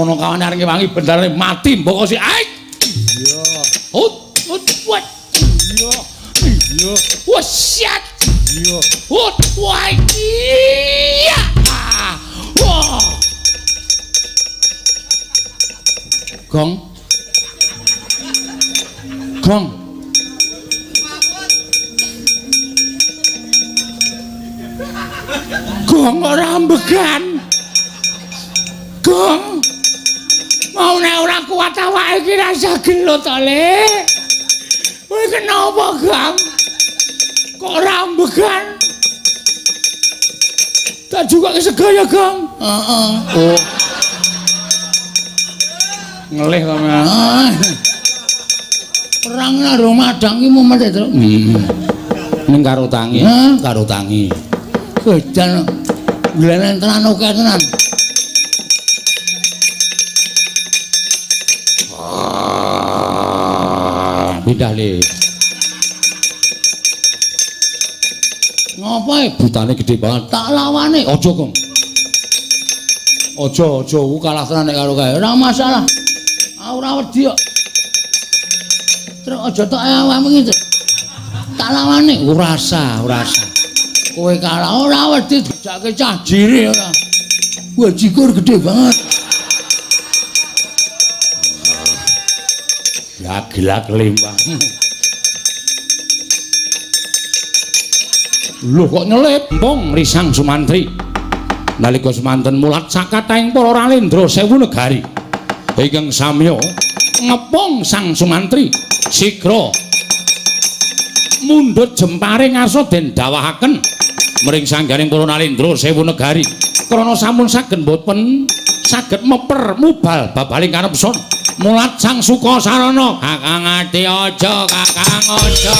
Ono kawan arep ngewangi bendarane mati mbok sik. Ai. Iya. Hut, hut, wat. Iya. Iya. Wah, siat. Iya. Hut, wah. Iya. Wah. Gong. Gong. Gong ora ambegan. Gong. Mau nek ora kuat awake iki rasa gelut to, Le. Kowe kenapa, Gong? Kok ora ambegan? Tak juga kesegaya, Gong. Heeh. Oh. Ngelih to, Mas. Perang karo madang ki mumet, Tru. Heeh. Ning karo tangi, karo tangi. Wedan glenen tenan oke tenan. Pindah le. Ngopo butane gede banget. Tak lawane. Aja, Kong. Aja, aja ku kalah tenan nek karo kae. Ora masalah. Aku ora wedi kok. Truk aja tok awakmu iki. Tak lawane. Ora sah, ora sah. Kowe kalah ora wedi dijake cah jire ora. Wah, jikur gede banget. Ya gila kelimbang. Lho kok nyelip empung risang Sumantri. Nalika semanten mulat sakathahing para ralendra sewu negari ingkang samya ngepung Sang Sumantri sigra mundhut jempare ngarsa den dawahaken mring sangganing para nalendra sewu negari krana sampun saged boten saged meper mubal babaling kanepson mulat Sang Sukasarana. Kakang ati aja, kakang aja.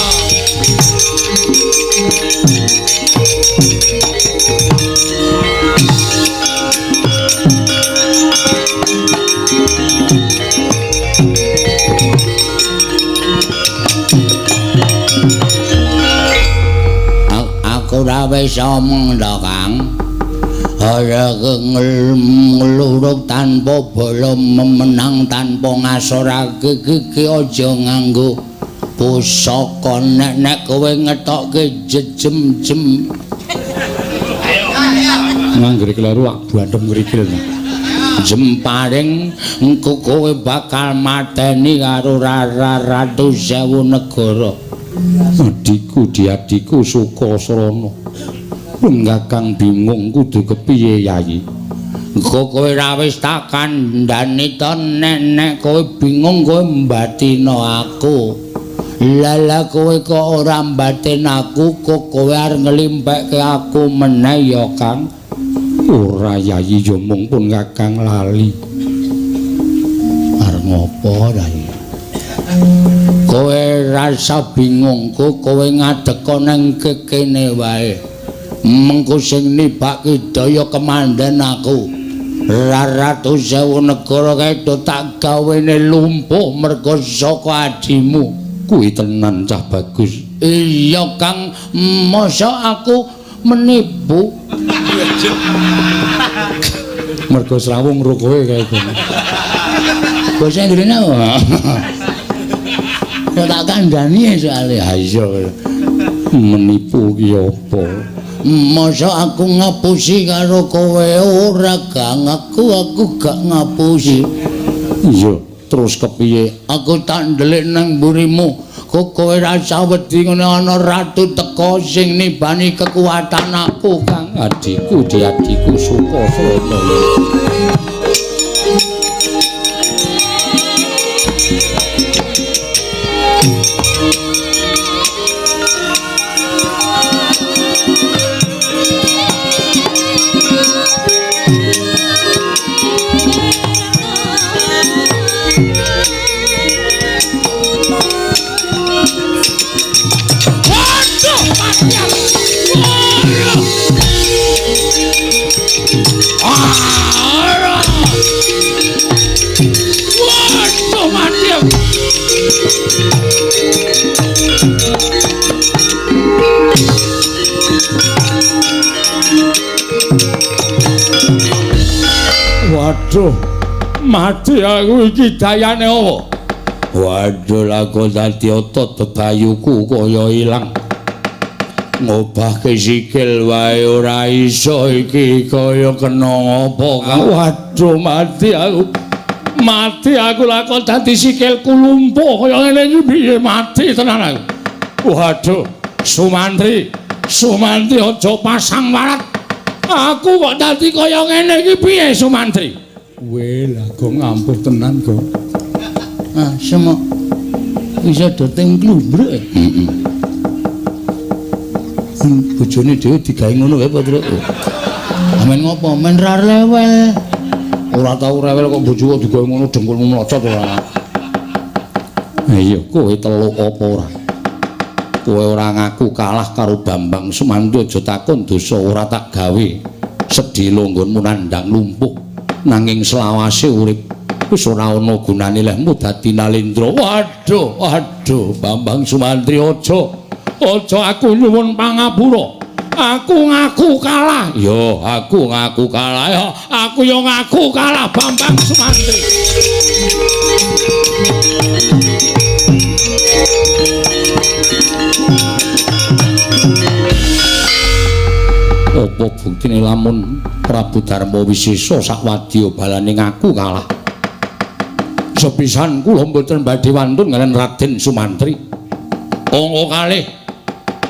Aku ora wis omong to, Kang. Ora ngluruk tanpa bala memenang tanpa ngasorake iki aja nganggo pusaka nek nek kowe ngetokke jejem-jem. Nganggere kleru ak bandem ngrikil. Jemparing engko kowe bakal mateni karo ratu sewu negara. Adhiku diadhiku Sukasarana. Kakang bingung kudu kepiye Yayi. Engko kowe ra wis tak kandhani to nek nek kowe bingung kowe mbatino aku. Lha kowe kok ora mbatin aku, kok kowe arep nglimpekke aku meneh ya, Kang? Ora Yayi ya mung pun Kakang lali. Arep ngopo Yayi? Kowe rasa bingung kok kowe ngadeka nang kene wae. Mengko sing nibake daya kemandhen aku. Ratu sewu negara kae tak gawene lumpuh mergo saka adimu. Kuwi tenan cah bagus. Iya Kang, mosok aku menipu. Mergo srawung ro kowe kae kono. Basa ngrene apa? Ya tak kandhani soalé. Ha iya. Menipu ki apa? Mosok aku ngapusi karo kowe ora Kang, aku gak ngapusi. Iya, terus kepiye? Aku tak ndelik nang mburimu. Kok kowe rasa wedi ngene ana ratu teka sing nibani kekuatan aku, Kang. Adhiku, diadhiku Sukasarana. Waduh, mati aku iki dayane apa? Waduh, lah kok dadi otot bebayuku kaya ilang. Ngobahke sikil wae ora iso iki kaya kena ngapa, Kang. Waduh, mati aku. Mati aku lah kok dadi sikilku lumpuh kaya ngene iki piye mati tenan aku. Waduh, Sumantri, Sumantri aja pasang warat. Aku kok dadi kaya ngene iki piye Sumantri? Weh, lah kok ngampuh tenan kok. Ah, semok iso doteng klumbruk. Heeh. Bojone dhewe digawe ngono wae apa, Truk? Amen ngopo? Men ra rewel. Ora tau rewel kok bojo kok digawe ngono dengkulmu mlocot ora. Iya, kowe teluk apa ora? Kowe ora ngaku kalah karo Bambang Sumantri aja takon dosa ora tak gawe. Sedhela nggonmu nandhang lumpuh nanging selawase urip wis ora ana gunane lehmu dadi Nalendra. Waduh, waduh Bambang Sumantri aja. Aja aku nyuwun pangapura. Aku ngaku kalah. Yo, aku ngaku kalah. Yo, aku yo ngaku kalah Bambang Sumantri. Apa buktine lamun Prabu Darma Wisesa sak wadya balane ngaku kalah? Sepisan kula mboten badhe wantun kaliyan Raden Sumantri. Angka kalih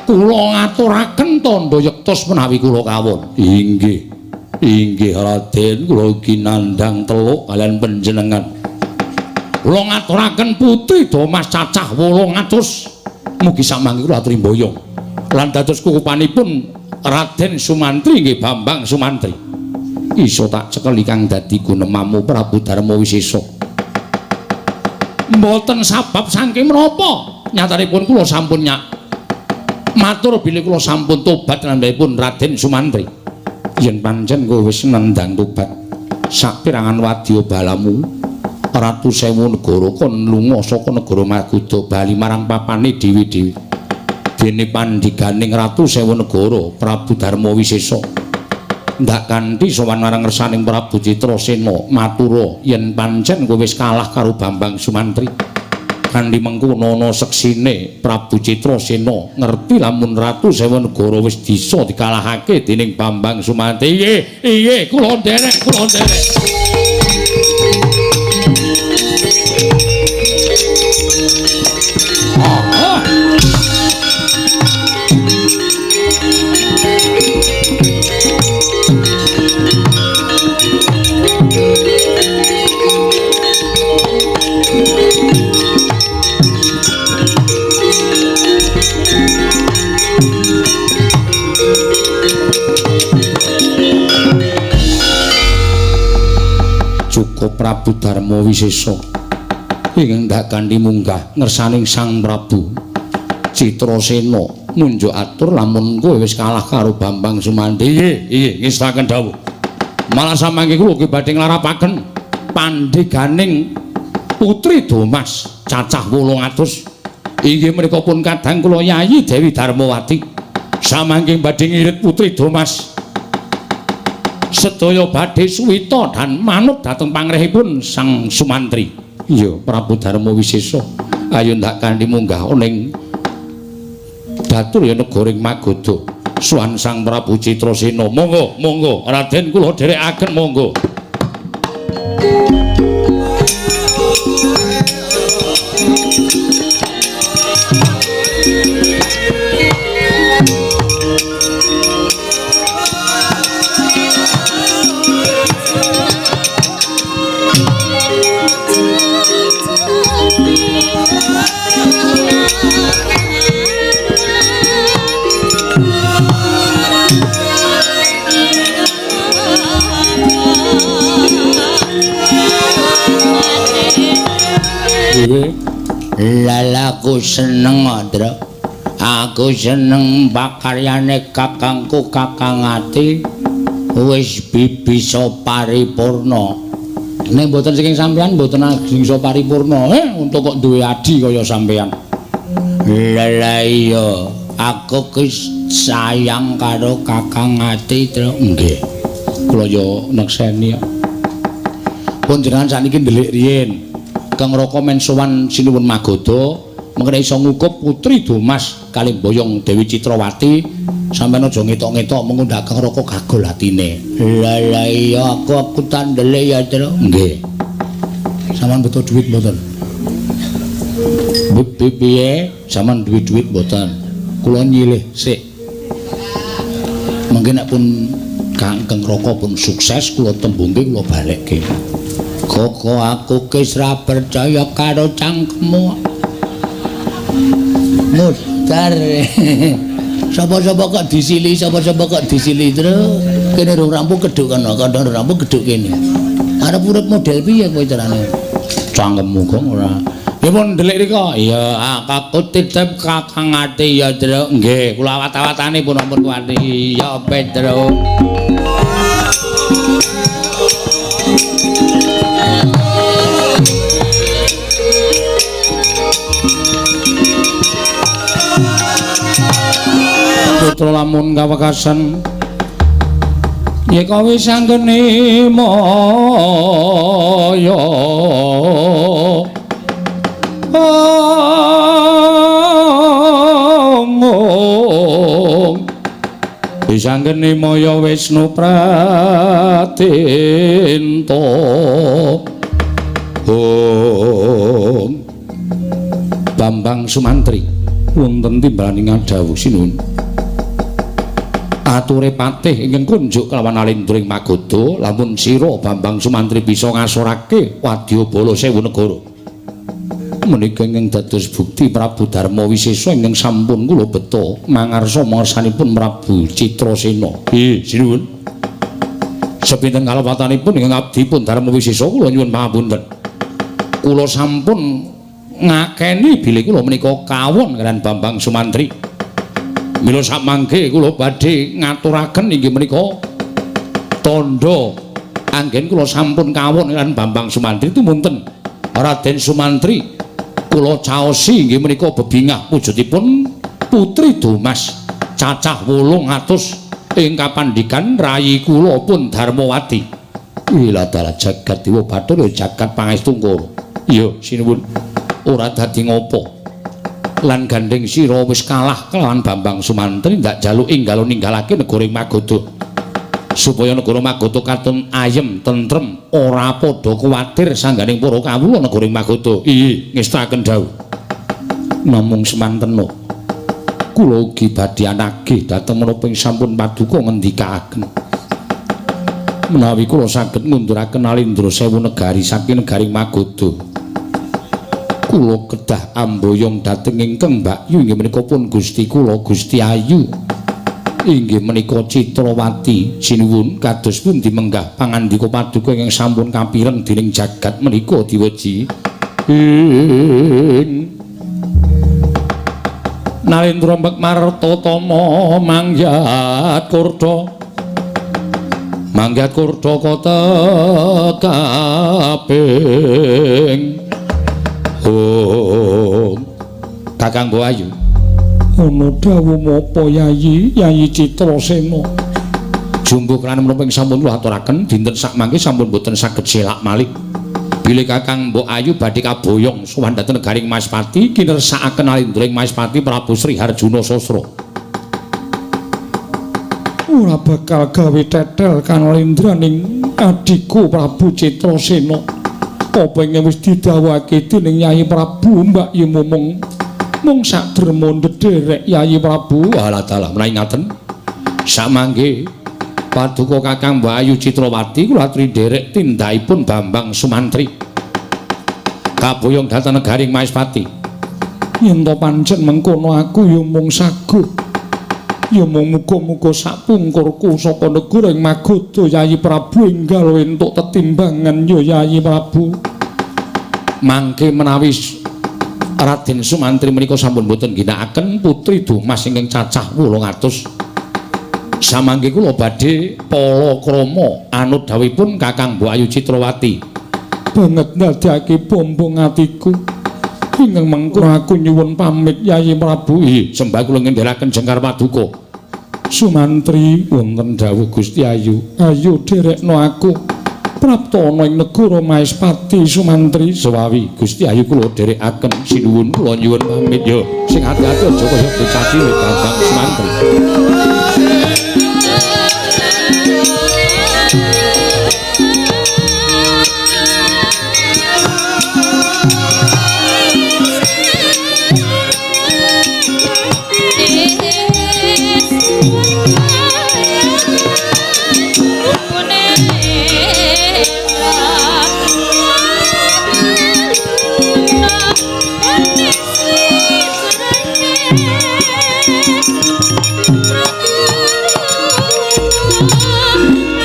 kula ngaturaken tandha yektos menawi kula kawon. Inggih. Inggih Raden, kula ugi nandhang teluk kaliyan panjenengan. Kula ngaturaken putri Domas cacah 800. Mugi samangke kula aturi mboyong. Lan dados kukupanipun Raden Sumantri nggih Bambang Sumantri. Iso tak cekeli kang dadi gunemamu Prabu Darma Wisesa. Mboten sabab saking menapa nyatanipun kula sampun nyak matur bilih kula sampun tobat nambahipun Raden Sumantri. Yen pancen kowe wis nendang tobat sapirangan wadya balamu ratu sewu negara kon lunga saka negara Magadha bali marang papane dhewe-dhewe. Dene pandhiganing ratu sewu negara Prabu Darma Wisesa ndak kanthi sowan marang ngersaning Prabu Citrasena matura yen pancen kowe wis kalah karo Bambang Sumantri. Kanthi mengkono ana seksine Prabu Citrasena ngerti lamun ratu sewu negara wis bisa dikalahake dening Bambang Sumantri. Inggih, inggih kula nderek, kula nderek. Cukup Prabu Darma Wisesa ingkang ndak kanthi munggah ngersaning Sang Prabu Citrasena munjuk atur lamun kowe wis kalah karo Bambang Sumantri. Inggih, inggih ngestaken dawuh. Malah samangke kula ugi badhe nglarapaken pandheganing putri Domas cacah 800. Inggih menika pun kadang kula Yayi Dewi Darmawati samangke badhe ngirit putri Domas sedaya badhe suwita dan manut dhateng pangrehipun Sang Sumantri. Iya, Prabu Darma Wisesa, ayo ndak kanthi munggah ning datur ya negara Magadha. Suwan Sang Prabu Citrasena. Monggo, monggo Raden kula dherekaken monggo. Lala aku seneng, Ndra. Aku seneng pakaryane kakangku Kakang Ati wis bisa paripurna. Nek mboten saking sampean mboten ajeng iso paripurna. Untung kok duwe adi kaya sampean. Lala iya, aku ki sayang karo Kakang Ati, Ndra. Nggih. Kula yo nekseni. Pun jenengan sakniki ndelik riyin. Kang Raka men sowan Sinuwun Magadha mengkene iso ngukup putri Domas kalih boyong Dewi Citrawati. Sampeyan aja ngetok-ngetok mengko ndak Kang Raka gagol atine. Lah lah iya aku tandele ya, Tru. Nggih. Sampeyan butuh duit mboten? Piye? Sampeyan duwe duit mboten? Kula nyilih sik. Mengke nek pun Kang Raka pun sukses kula tembungke kula balekke. Koko aku ki ora percaya karo cangkemmu. Mudar. Sapa-sapa kok disili, sapa-sapa kok disili, Tru. Kene rung rampung kedhuk kono, kono rung rampung kedhuk kene. Arep urip model piye kowe carane? Cangkemmu kok ora. Ya pun ndelik rika. Iya, aku titip Kakang Ati ya, Truk. Nggih, kula awat-awatane pun ampun kuwati. Iya, Petruk. Putra lamun kawekasan yeka wis anggene maya. Wis anggene maya Wisnu Pratenta. Om Bambang Sumantri wonten timbalaning dawuh sinuwun. Ature patih ingkang kunjuk kelawan Alendra ing Magadha, lamun sira Bambang Sumantri bisa ngasorake wadyabala sewu negara. Menika ingkang dados bukti Prabu Darma Wisesa ingkang sampun kula beta mangarsa mangersanipun Prabu Citrasena. Nggih, sinuwun. Sepinten kalepatanipun ingkang abdi pun Darma Wisesa kula nyuwun pangapunten. Kula sampun ngakeni bilih kula menika kawon kaliyan Bambang Sumantri. Mila samangke kula badhe ngaturaken inggih menika tandha anggen kula sampun kawon kaliyan Bambang Sumantri tumunten Raden Sumantri kula caosi inggih menika bebingah wujudipun Putri Dumas cacah 800 ing kapandikan rayi kula pun Darmawati. Ila dalah jagat dewa bathara jagat pangestungkara. Iya sinuwun, ora dadi ngopo. Lan gandeng sira wis kalah kelawan Bambang Sumantri ndak jaluk enggal ninggalake negara Magadha. Supaya negara Magadha katon ayem tentrem ora padha kuwatir sangganing para kawula negara Magadha. Iya, ngestaken dawuh. Namung semantena kula ugi badhe anagih dhateng menapa ing sampun paduka ngendikaaken. Menawi kula saged ngunduraken Alendra sewu negari saking negari Magadha, kula kedah amboyong dhateng ingkang mbakyu inggih menika pun Gusti kula Gusti Ayu inggih menika Citrawati. Sinuwun kados pundi menggah pangandika paduka ingkang sampun kapireng dening jagat menika diweji. Ing Nalendra Mbekmartatama mangyat kurda mangyat kurda kota kaping. Oh, Kakang Mbok Ayu. Ana dawuh menapa Yayi, Yayi Citrasena? Jumbuh lan menapa ing sampun kula aturaken dinten sakmangke sampun boten saged selak malih. Bilih Kakang Mbok Ayu badhe kaboyong sowan dhateng negaring Maespati kinersakaken Alendra ing Maespati Prabu Sri Harjuna Sasra. Ora bakal gawe tetel kanalendraning adhiku Prabu Citrasena. Apa ingkang wis didhawuhake dening Yayi Prabu Mbak Yu mung mung sak derma ndederek Yayi Prabu. Alah dalah menawi ngaten samangke paduka Kakang Mbak Ayu Citrawati kula aturi nderek tindakipun Bambang Sumantri kaboyong dhateng negaring Maespati. Yen to pancen mengkono aku ya mung saguh ya mung muga-muga sapungkurku saka negara ing Magadha Yayi Prabu enggal entuk tetimbangan ya Yayi Prabu. Mangke menawi Raden Sumantri menika sampun boten ginakaken Putri Dumas ingkang cacah 800. Samangke kula badhe palakrama anut dawuhipun Kakang Mbok Ayu Citrawati. Banget ndadekake bombong atiku. Ingkang mengko aku nyuwun pamit Yayi Prabu. Ih, sembah kula ngendhelaken jengkar paduka. Sumantri wonten dawuh Gusti Ayu. Ayo derekno aku prapta ana ing negara Maespati Sumantri. Sewawi Gusti Ayu kula dherekaken sinuwun kula nyuwun pamit ya. Sing ati-ati aja kaya bocah cilik Bambang Sumantri.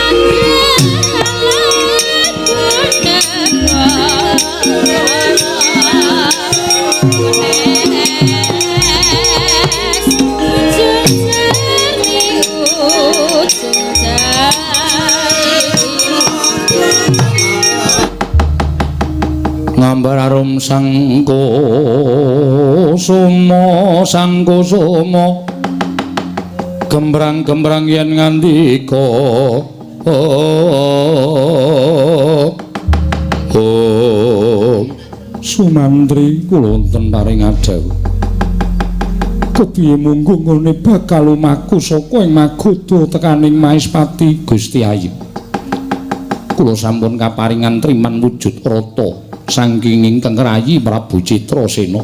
Thank you. Gambar arum sangkusuma sangkusuma gembrang-gembrang yen ngandika oh Sumantri kula wonten paring adhawuh. Kepiye mungguh nggone bakal lumaku saka ing Magadha tekaning Maespati Gusti Ayu. Kula sampun kaparingan triman wujud rata saking ingkang rayi Prabu Citrasena.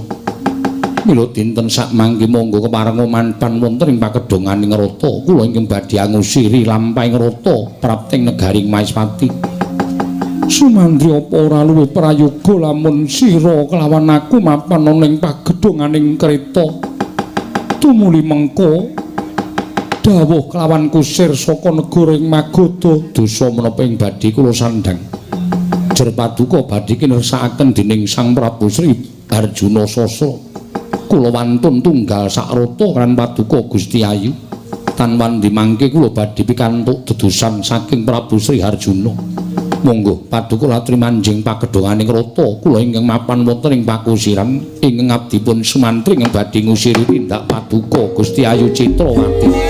Mila dinten sakmangke monggo kepareng manpan wonten ing pakedhonganing rata kula ingkang badhe angusiri lampahing rata prapting negaring Maespati. Sumantri apa ora luwih prayoga lamun sira kelawan aku mapan ana ing pagedhonganing kreta tumuli mengko dawuh kelawan kusir saka negara ing Magadha dosa menapa ing badhe kula sandhang. Jer paduka badhe kinersakaken dening Sang Prabu Sri Arjuna Sasra. Kula wantun tunggal sakrata kan paduka Gusti Ayu. Tan wandi mangke kula badhe pikantuk dedusan saking Prabu Sri Arjuna. Monggo paduka latri manjing pagedhonganing rata kula ingkang mapan wonten ing pakusiran ingkang abdipun Sumantri ingkang badhe ngusiri tindak paduka Gusti Ayu Citrawati.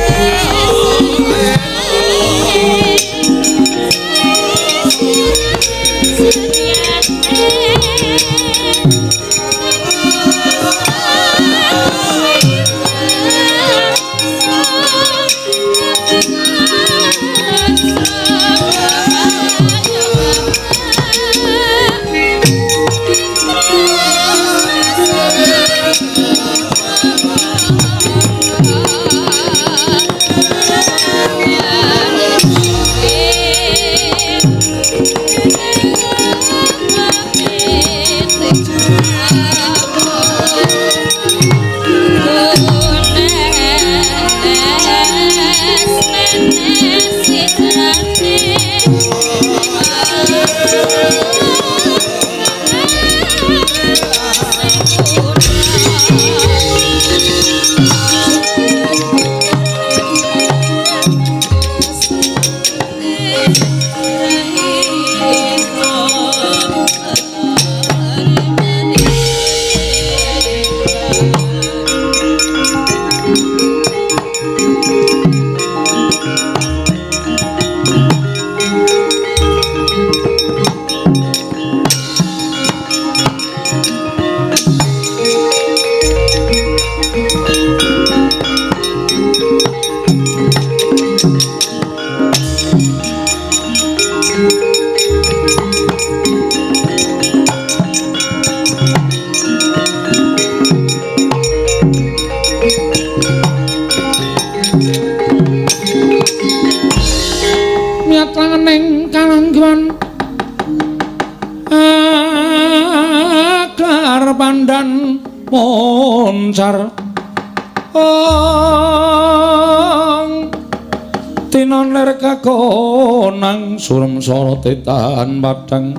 Surem sorote tahan padang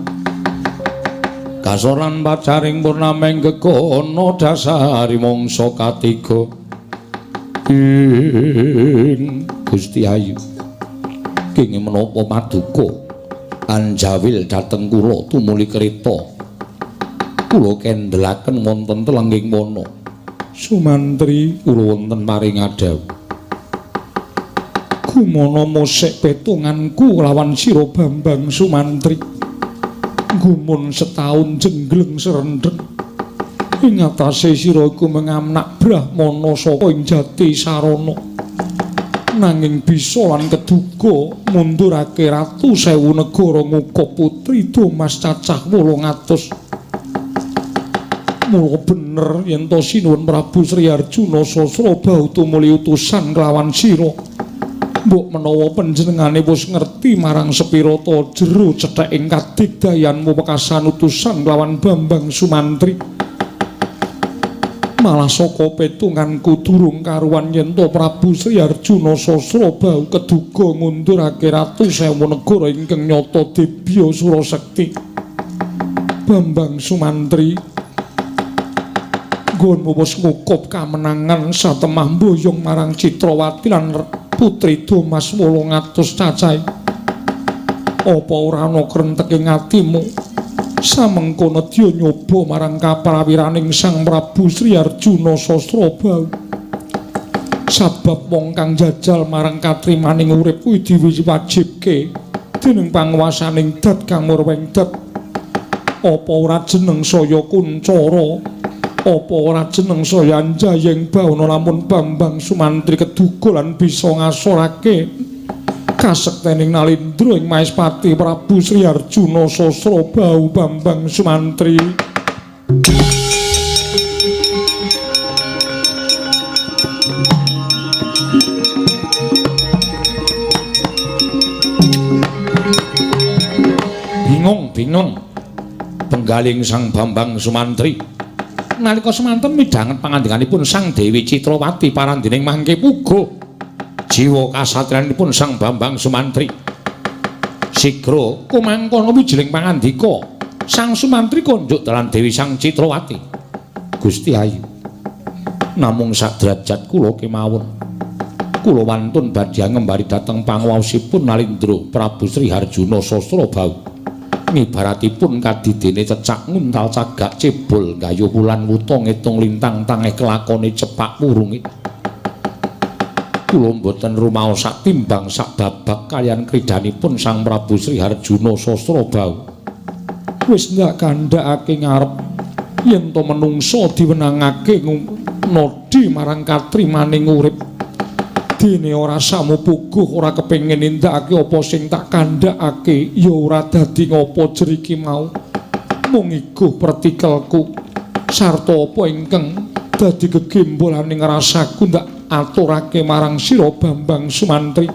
kasoran pacaring purnameng gegono dasari mangsa katiga ing Gusti Ayu kenging menapa paduka anjawil dhateng kula tumuli kreta kula kendelaken wonten telengging wana. Sumantri kula wonten paring adhawuh. Gumana musik petunganku lawan sira Bambang Sumantri. Gumun setahun jenggleng serendeng. Ing atase sira iku mengamnak brahmana saka ing jati sarana. Nanging bisa lan keduga mundurake ratu sewu negara ngukup putri Domas cacah 800. Mula bener yen to sinuwun Prabu Sri Arjuna Sasrabahu tumuli utusan kelawan sira. Mbok menawa panjenengane wis ngerti marang sepirata jero cethaking kadigdayanmu wekasan utusan kelawan Bambang Sumantri. Malah saka petunganku durung karuan yen to Prabu Sri Arjuna Sasrabahu keduga ngundurake ratu sewu negara ingkang nyata dibya Surasekti. Bambang Sumantri, nggonmu wis ngukup kamenangan satemah mboyong marang Citrawati lan Putri Domas 800 cacahe. Apa ora ana krenteke atimu Samengko nedya nyoba marang kaprawiraning Sang Prabu Sri Arjuna Sasrabahu. Sabab wong kang jajal marang katrimaning urip kuwi diwajibke dening panguwasaning dat kang murweng dat. Apa ora jeneng saya kuncara? Apa ora jeneng saya anjayeng bawana lamun Bambang Sumantri keduga lan bisa ngasorake kasektening Nalindra ing Maespati Prabu Sri Arjuna Sasrabahu Bambang Sumantri. Bingung-bingung penggaling Sang Bambang Sumantri nalika semanten midhanget pangandikanipun Sang Dewi Citrawati parandining mangke puguh jiwa kasatriyanipun Sang Bambang Sumantri. Sigra kumangkono wijiling pangandika Sang Sumantri konjuk dalan Dewi Sang Citrawati. Gusti Ayu, namung sadrajat kula kemawon kula wantun badhe ngembari dhateng panguwaosipun Nalindra Prabu Sri Harjuna Sasrabahu. Ngibaratipun kadidene cecak nguntal cagak cebol gayuh wulan wuta ngitung lintang tangeh kelakone cepak wurunge. Kula mboten rumaos sak timbang sak babak kaliyan kridhanipun Sang Prabu Sri Harjuna Sasrabahu. Wis ndak kandhakake ngarep yen to menungsa diwenangake nodhi marang katrimaning urip. Dene ora samupuguh ora kepengin nindakake apa sing tak kandhakake ya ora dadi ngopo jeriki mau. Mung iguh pertikelku sarta apa ingkang dadi gegembolaning rasaku ndak aturake marang sira Bambang Sumantri.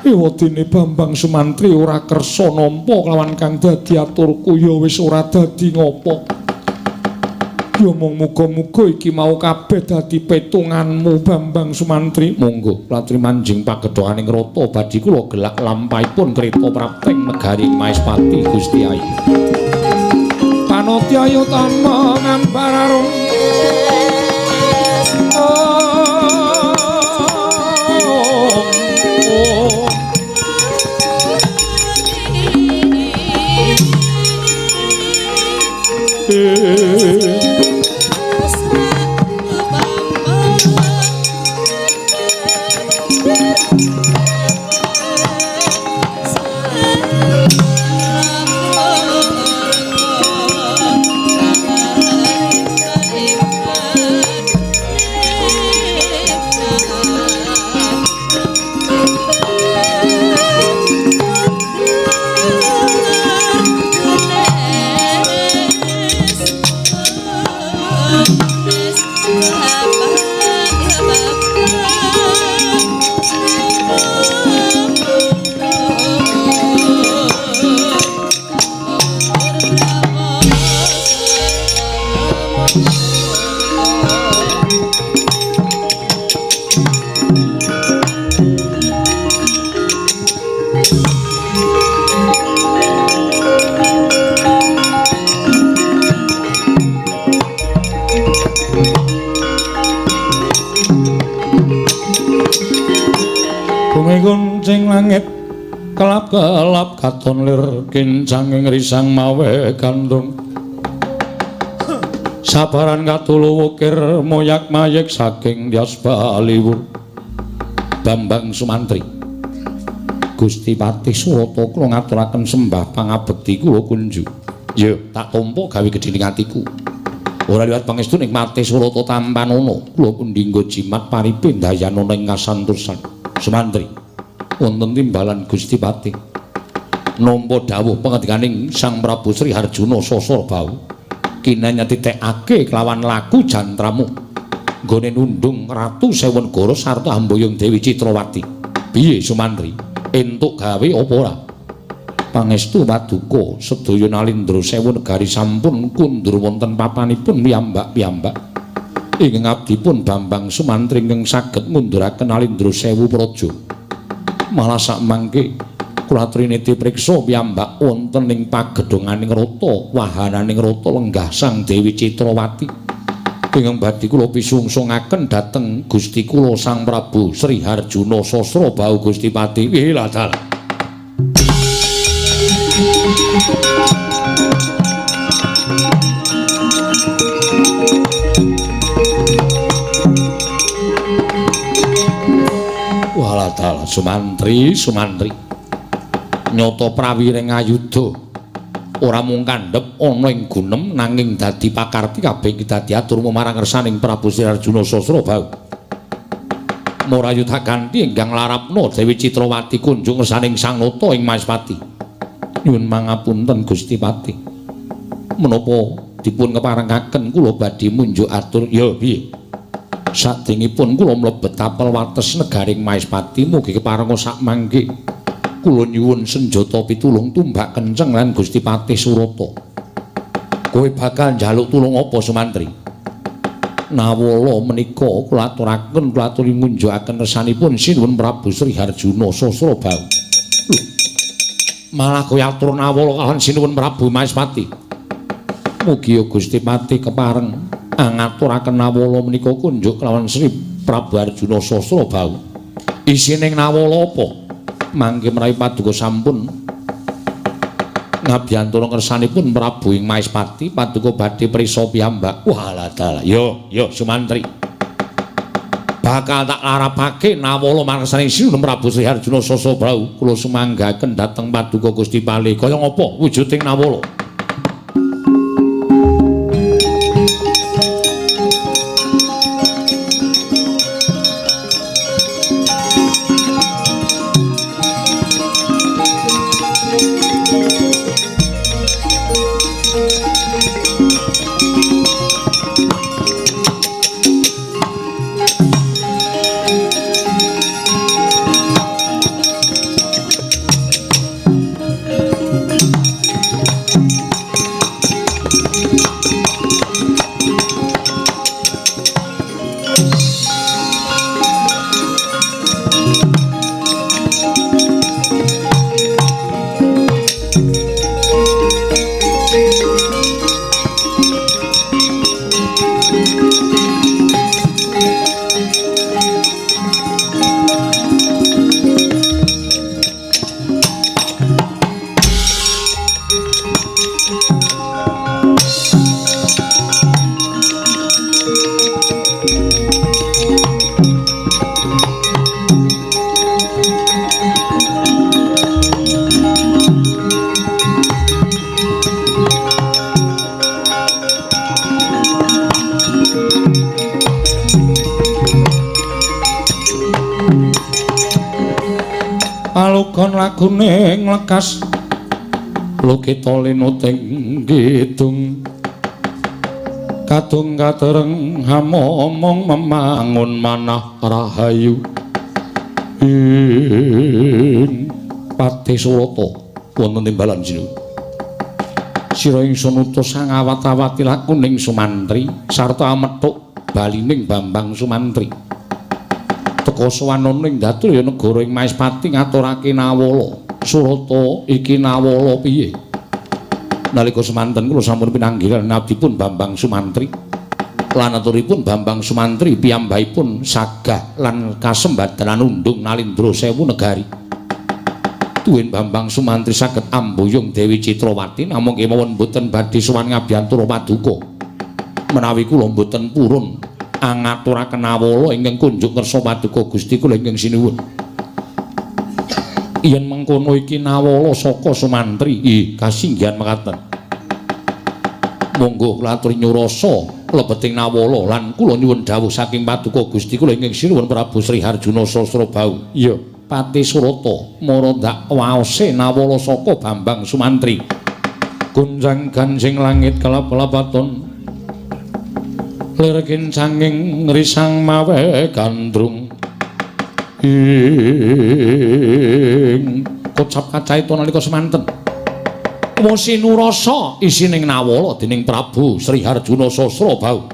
Ewadene Bambang Sumantri ora kersa nampa kelawan kang dadi aturku ya wis ora dadi ngopo. Ya mung muga-muga iki mau kabeh dadi petunganmu Bambang Sumantri. Monggo latri manjing pagedhokaning rata badhe kula gelak lampahipun kreta prapteng negari Maespati Gusti Ayu. Panotya yutama ngambar arum. Kuncing langit kelap-kelap katon lir kincanging risang mawe gandrung sabaran katulu wukir moyak mayek saking Dyas Baliwur. Bambang Sumantri, Gusti Patih Surata kula ngaturaken sembah pangabekti kula kunju. Ya tak tampa gawe gedhening atiku. Ora liwat pangestu nikmate Surata tampanana kula kundinggo jimat paripe ndayanana ing kasantosan. Sumantri, wonten timbalan Gusti Patih nampa dawuh pangandikaning Sang Prabu Sri Harjuna Sasrabahu kinanya titekake kelawan laku jantramu nggone nundung Ratu Sewenegara sarta hamboyong Dewi Citrawati. Piye Sumantri, entuk gawe apa ora? Pangestu paduka sedaya Nalindra Sewu negari sampun kundur wonten papanipun piyambak-piyambak. Ingkang abdipun Bambang Sumantri ingkang saged ngunduraken Nalindra Sewu Praja. Malah sakmangke kula aturi priksa piyambak wonten ing pagedhonganing rata wahananing rata lenggah Sang Dewi Citrawati. Ingkang badhe kula pisungsungaken dhateng Gusti kula Sang Prabu Sri Harjuna Sasrabahu Gusti Pati. Wilatal. Walah dalah Sumantri, Sumantri. Nyata prawiring ayuda ora mung kandhep ana ing gunem nanging dadi pakarti kabeh iki dadi atur marang ngersaning Prabu Sri Arjuna Sasrabahu. Murayuda ganti ingkang larapna Dewi Citrawati kunjung ngersaning Sang Nata ing Maespati. Nyuwun mangapunten Gusti Pati. Menapa dipun keparengaken kula badhe munjuk atur? Ya piye? Sadèrèngipun kula mlebet tapel wates negaring Maespati mugi keparenga sak mangke. Kula nyuwun senjata pitulung tumbak kenceng lan Gusti Patih Surata. Kowe bakal njaluk tulung apa Sumantri? Nawala menika kula aturaken kula aturi ngunjukaken kersanipun Sinuwun Prabu Sri Harjuna Sasrabahu. Malah kowe atur nawala kalawan Sinuwun Prabu Maespati. Mugi Gusti Patih kepareng ngaturaken nawala menika kunjuk kelawan Sri Prabu Arjuna Sasrabahu. Isining nawala apa? Mangke menawi paduka sampun ngabiyantara kersanipun Prabu ing Maespati, paduka badhe prisa piyambak. Walah dalah. Yo, yo Sumantri. Bakal tak larapake nawala marang Sinuwun Prabu Sri Arjuna Sasrabahu. Kula sumanggaken dhateng paduka Gusti Pali. Kaya ngapa wujuding nawala? Palugon lagune nglekas lukita linuting kidung kadung katereng hamomong memangun manah rahayu ing Patih Surata wonten timbalan sinuwun. Sira ingsun utus sang awat-awati lakuning Sumantri sarta amethuk balining Bambang Sumantri. Teka sowan ing Daturya negara ing Maespati ngaturake nawala. Surata iki nawala piye? Nalika semanten kula sampun pinanggilan abdipun Bambang Sumantri. Lan aturipun Bambang Sumantri piyambakipun sagah lan kasembadanan undung nalindra sewu negari. Tuwin Bambang Sumantri saged ambuyung Dewi Citrawati namung kemawon boten badhe sowan ngabiyantara paduka. Menawi kula boten purun angaturaken nawala ingkang kunjuk kersa paduka Gusti kula ingkang sinuwun. Yen mengkono iki nawala saka Sumantri, ih kasinggihan mekaten. Monggo kula aturi nyurasa lebeting nawala lan kula nyuwun dawuh saking paduka Gusti kula ingkang sinuwun Prabu Sri Harjuna Sasrabahu. Iya, Patih Surata mara ndak waose nawala saka Bambang Sumantri. Gunjang ganjing langit kelap-lapaton lir kincanging risang mawe gandrung ing kocap kacaita nalika semanten wasinurasa isining nawala dening Prabu Sri Harjuna Sasrabahu.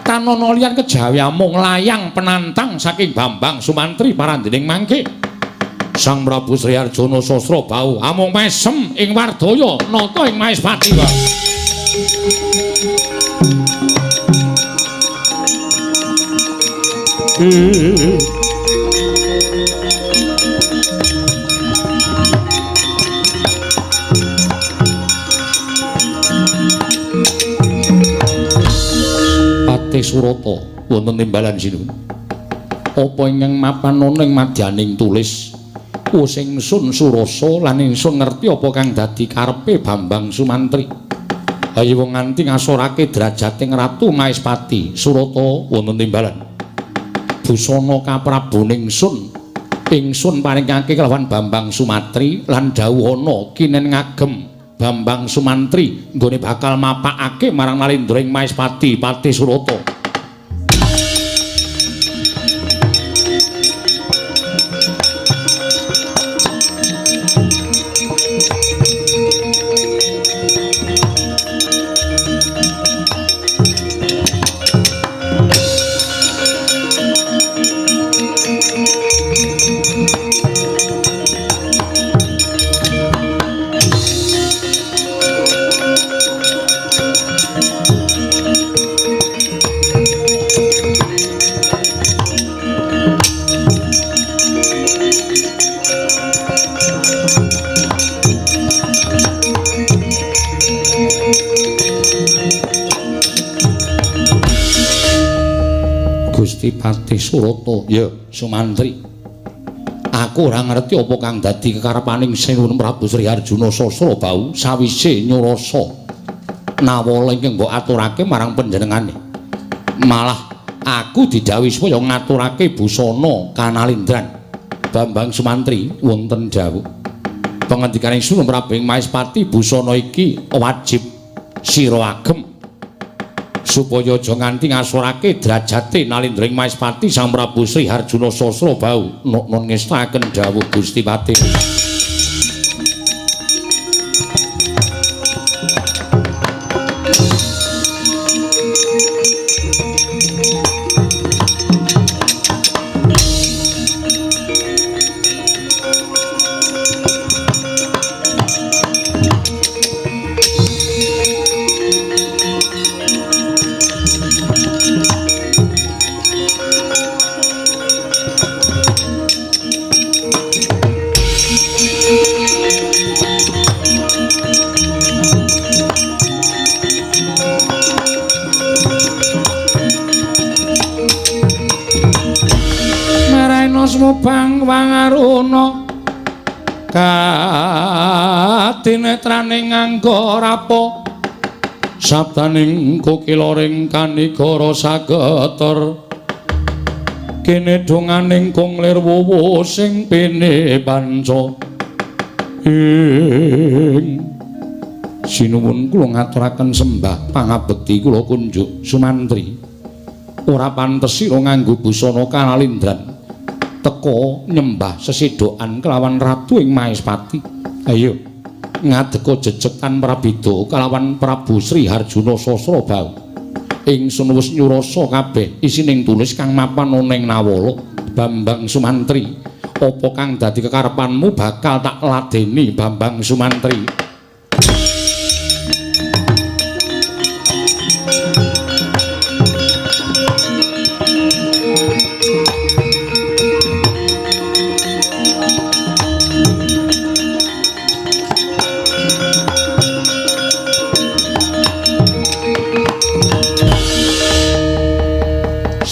Tanana liyan kejawi amung layang penantang saking Bambang Sumantri parandening mangke Sang Prabu Sri Harjuna Sasrabahu amung mesem ing wardaya nata ing Maespati. Patih Surata wonten timbalan sinuwun. Apa ingkang mapan ana ing madyaning tulis? Wis ingsun surasa lan ingsun ngerti apa kang dadi karepe Bambang Sumantri. Ayo wong nganti ngasorake derajating Ratu Maespati Surata wonten timbalan. Busana kaprabon ingsun, ingsun paringake kelawan Bambang Sumantri lan dawuhana kinen ngagem Bambang Sumantri nggone bakal mapakake marang Nalendra ing Maespati Patih Surata. Gusti Patih Surata, ya Sumantri. Aku ora ngerti apa kang dadi kekarepaning Sinuwun Prabu Sri Arjuna Sasrabahu sawise nyurasa nawala ingkang mbok aturake marang panjenengane. Malah aku didhawuhi supaya ngaturake busana kanalindran. Bambang Sumantri wonten dawuh. Pangandikaning Sinuwun Prabu ing Maespati, busana iki wajib sira agem supaya aja nganti ngasorake derajate Nalendra ing Maespati Sang Prabu Sri Harjuna Sasrabahu. Nun ngestaken dawuh Gusti Patih. Bang wangaruna katinetraning nganggo rapa sabdaning kokiloring kanigara sageter kene donganing kung lir wuwu sing pene panca. Ing sinuwun kula ngaturaken sembah pangabekti kula kunjuk Sumantri. Ora pantes sira nganggo busana kanalindran teka nyembah sesedokan kelawan Ratu ing Maespati. Ayo ngadeka jejeg tanpa prabida kelawan Prabu Sri Harjuna Sasrabahu. Ingsun wis nyurasa kabeh isining tulis kang mapan ana ing nawala. Bambang Sumantri, apa kang dadi kekarepanmu bakal tak ladeni Bambang Sumantri.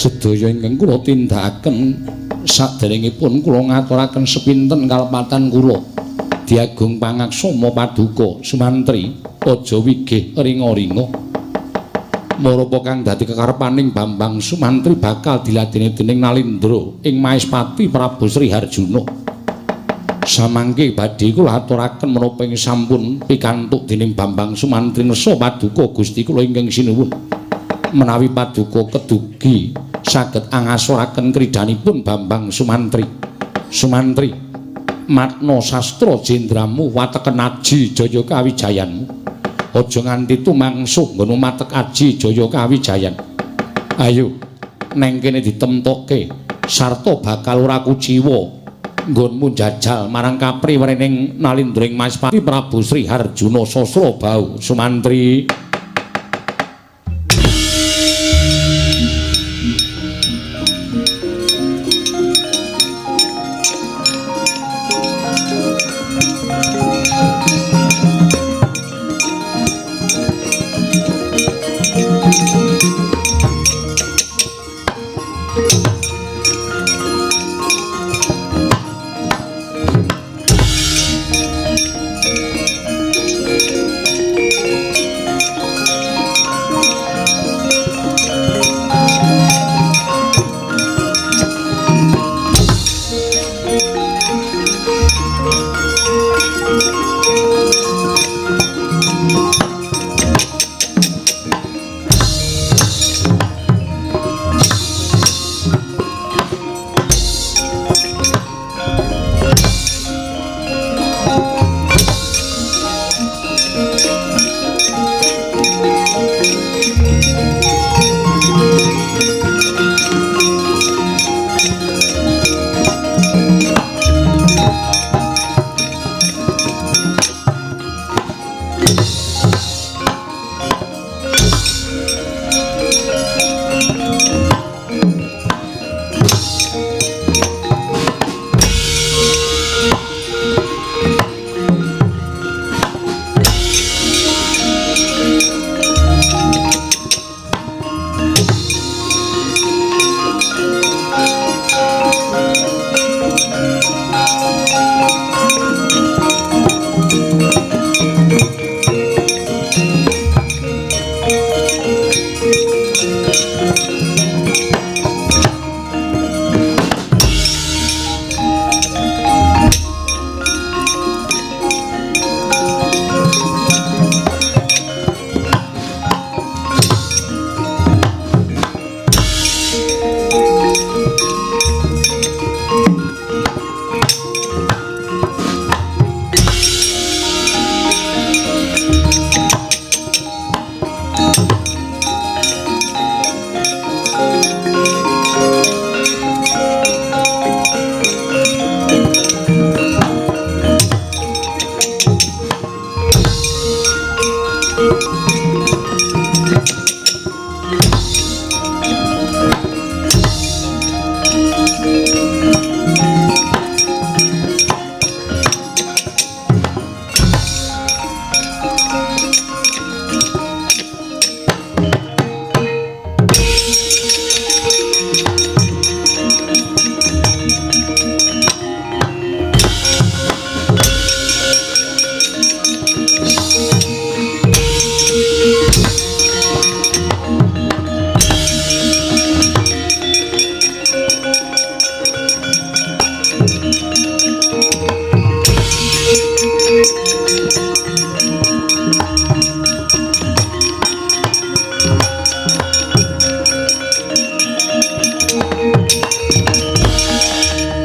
Sedaya ingkang kula tindakaken saderengipun kula ngaturaken sepinten kalepatan kula diagung pangaksama paduka Sumantri, aja wigih ringa-ringa. Marapa kang dadi kekarepaning Bambang Sumantri bakal diladeni dening Nalendra ing Maespati Prabu Sri Harjuna. Samangke badhe kula aturaken menapa ing sampun pikantuk dening Bambang Sumantri nesa paduka Gusti kula ingkang sinuwun. Menawi paduka kedugi saged angasoraken kridanipun Bambang Sumantri. Sumantri, matna sastra jendramu wateken aji jaya kawijayanmu. Aja nganti tumangsuh nggon matek aji jaya kawijayan. Ayo neng kene ditemtokke sarta bakal ora kuciwa nggonmu jajal marang kapri werening Nalendra ing Maespati Prabu Sri Harjuna Sasrabahu. Sumantri.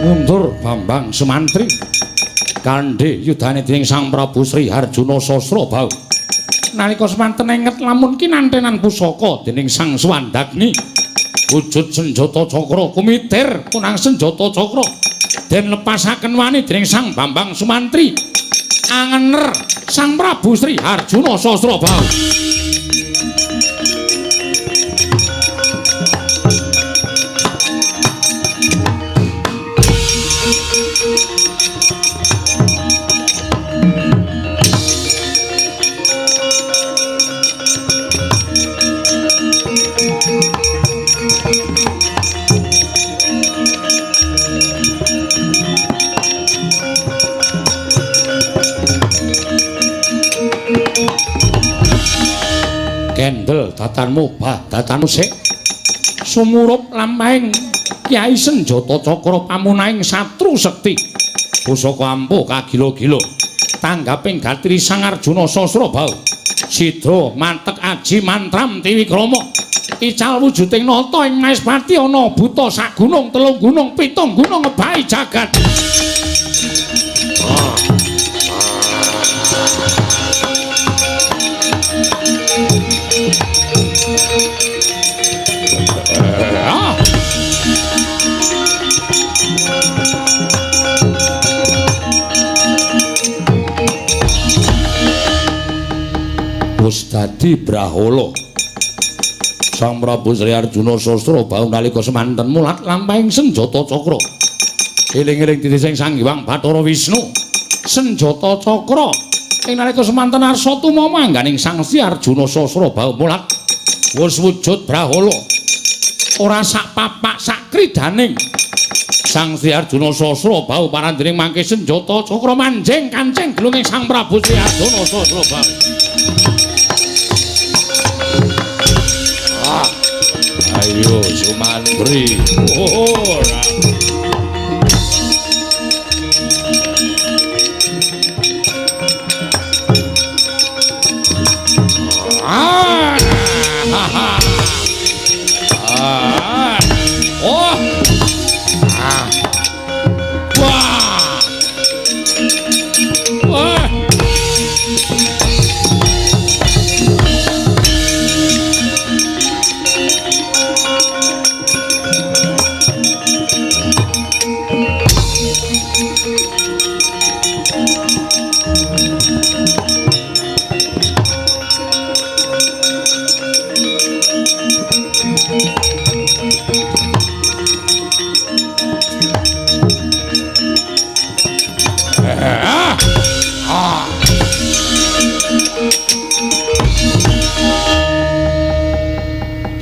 Mundur Bambang Sumantri. Kandhe yudane dening Sang Prabu Sri Harjuna Sasrabahu. Nalika semanten enget lamun kinantenan pusaka dening Sang Swandagni. Wujud senjata cakra kumitir punang senjata cakra den lepasaken wani dening Sang Bambang Sumantri. Angener Sang Prabu Sri Harjuna Sasrabahu. Kendel datanmu bah datanmu sik sumurup lampahing Kyai Senjata Cakra pamunahing satru sekti pusaka ampuh kagila-gila tanggaping gatri Sang Arjuna Sasrabahu sidra mantek aji mantram tiwikrama ical wujuding nata ing Maespati ana buta sak gunung telung gunung pitung gunung ngebahi jagat. Wis dadi brahala Sang Prabu Sri Arjuna Sasrabahu nalika semanten mulat lampahing senjata cakra. Eling-eling titising Sang Hyang Bathara Wisnu senjata cakra ing nalika semanten arsa tumama angganing Sang Sri Arjuna Sasrabahu mulat wis wujud brahala ora sak papak sak kridaning Sang Sri Arjuna Sasrabahu parandening mangke senjata cakra manjing kancing gelunging Sang Prabu Sri Arjuna Sasrabahu. Ayo Sumantri. Oh, ora. Ah. Ah. Oh. Ah. Wah. Wah.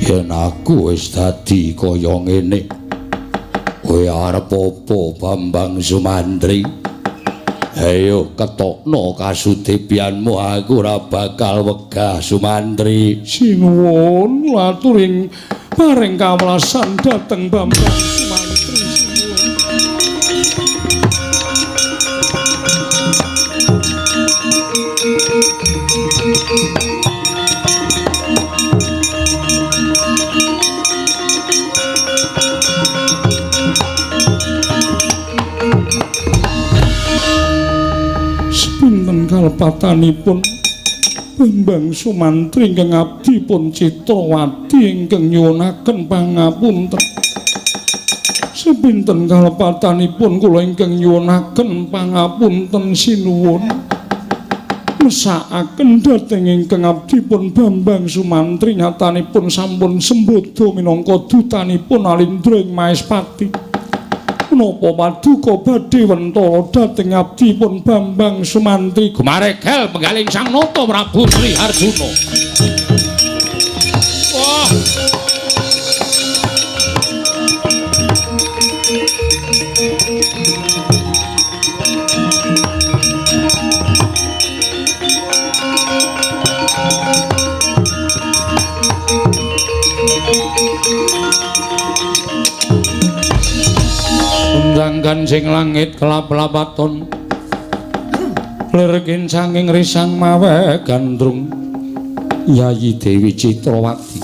Yen aku wis dadi kaya ngene, kowe arep apa Bambang Sumantri? Ayo ketokno kasudebianmu, aku ora bakal wegah Sumantri. Sinuwun aturing paring kawelasan dhateng Bambang Sumantri. Sepinten kalepatanipun Bambang Sumantri ingkang abdi pun Citrawati ingkang nyuwunaken pangapunten. Sepinten kalepatanipun kula ingkang nyuwunaken pangapunten sinuwun. Mesakaken dhateng ingkang abdi pun Bambang Sumantri nyatanipun sampun sembodo minangka dutanipun Alindra ing Maespati. Menapa paduka badhe wentara dhateng abdi pun Bambang Sumantri gumaregel penggaling Sang Nata Prabu Sri Harjuna. Wah. Undang kancing langit kelap-lapaton lir kincanging risang mawe gandrung Yayi Dewi Citrawati.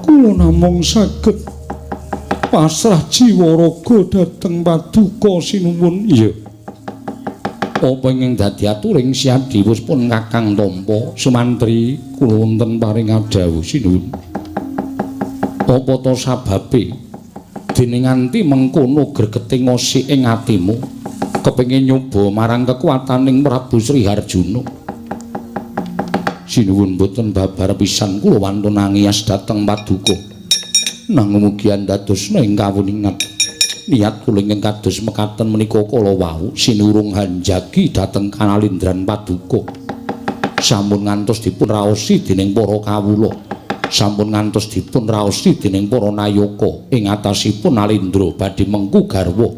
Kula namung saged Pasrah jiwa raga dhateng paduka sinuwun. Iya. Apa ingkang dadi aturing Siadi wis pun Kakang tampa Sumantri kula wonten paring dawuh sinuwun. Apa to sababe dene nganti mengkono gregete ngosik ing atimu kepengin nyoba marang kekuataning Prabu Sri Harjuna? Sinuwun boten babar pisan kula wantun angiyas dhateng paduka. Nanging mugi andadosna ing kawuningan niat kula ingkang kados mekaten menika kala wau sinurung hanjagi dhateng kanalindran paduka. Sampun ngantos dipun raosi dening para kawula, sampun ngantos dipun raosi dening para nayaka ing atasipun Nalindra badhe mengku garwa.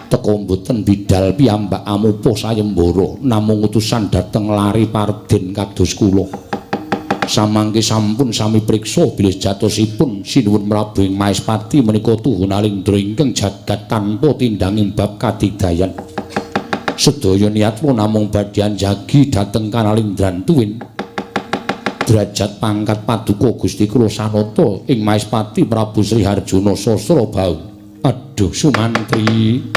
Teka mboten bidal piyambak amupa sayembara namung utusan dhateng lari parden kados kula. Samangke sampun sami priksa bilih jatosipun sinuwun Prabu ing Maespati menika tuhu Nalindra ingkang jagat tanpa tindanging bab kadidayan. Sedaya niat kula namung badhe anjagi dhateng kanalindran tuwin derajat pangkat paduka Gusti kula sanata ing Maespati Prabu Sri Harjuna Sasrabahu. Aduh Sumantri.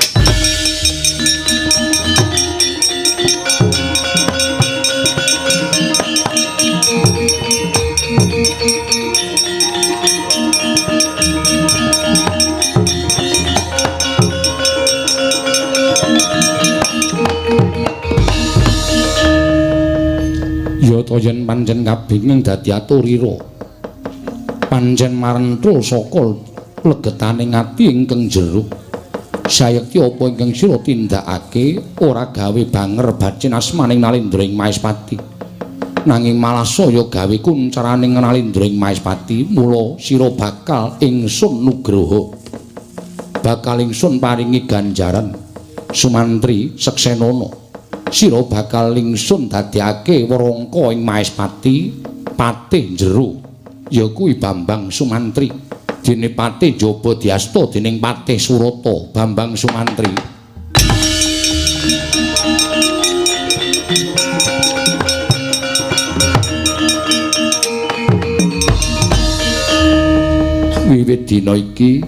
Ya yen pancen kabeh ing dadi aturira pancen marentul saka legetaning ati ingkang jero. Sayekti apa ingkang sira tindakake ora gawe banger bacin asmaning Nalindra ing Maespati, nanging malah saya gawe kuncaraning Nalindra ing Maespati. Mula sira bakal ingsun nugroho, bakal ingsun paringi ganjaran. Sumantri seksenana, sira bakal ingsun dadekake werangka ing Maespati patih jero, ya kuwi Bambang Sumantri. Dene patih njaba diasta dening Patih Surata Bambang Sumantri. Wiwit dina iki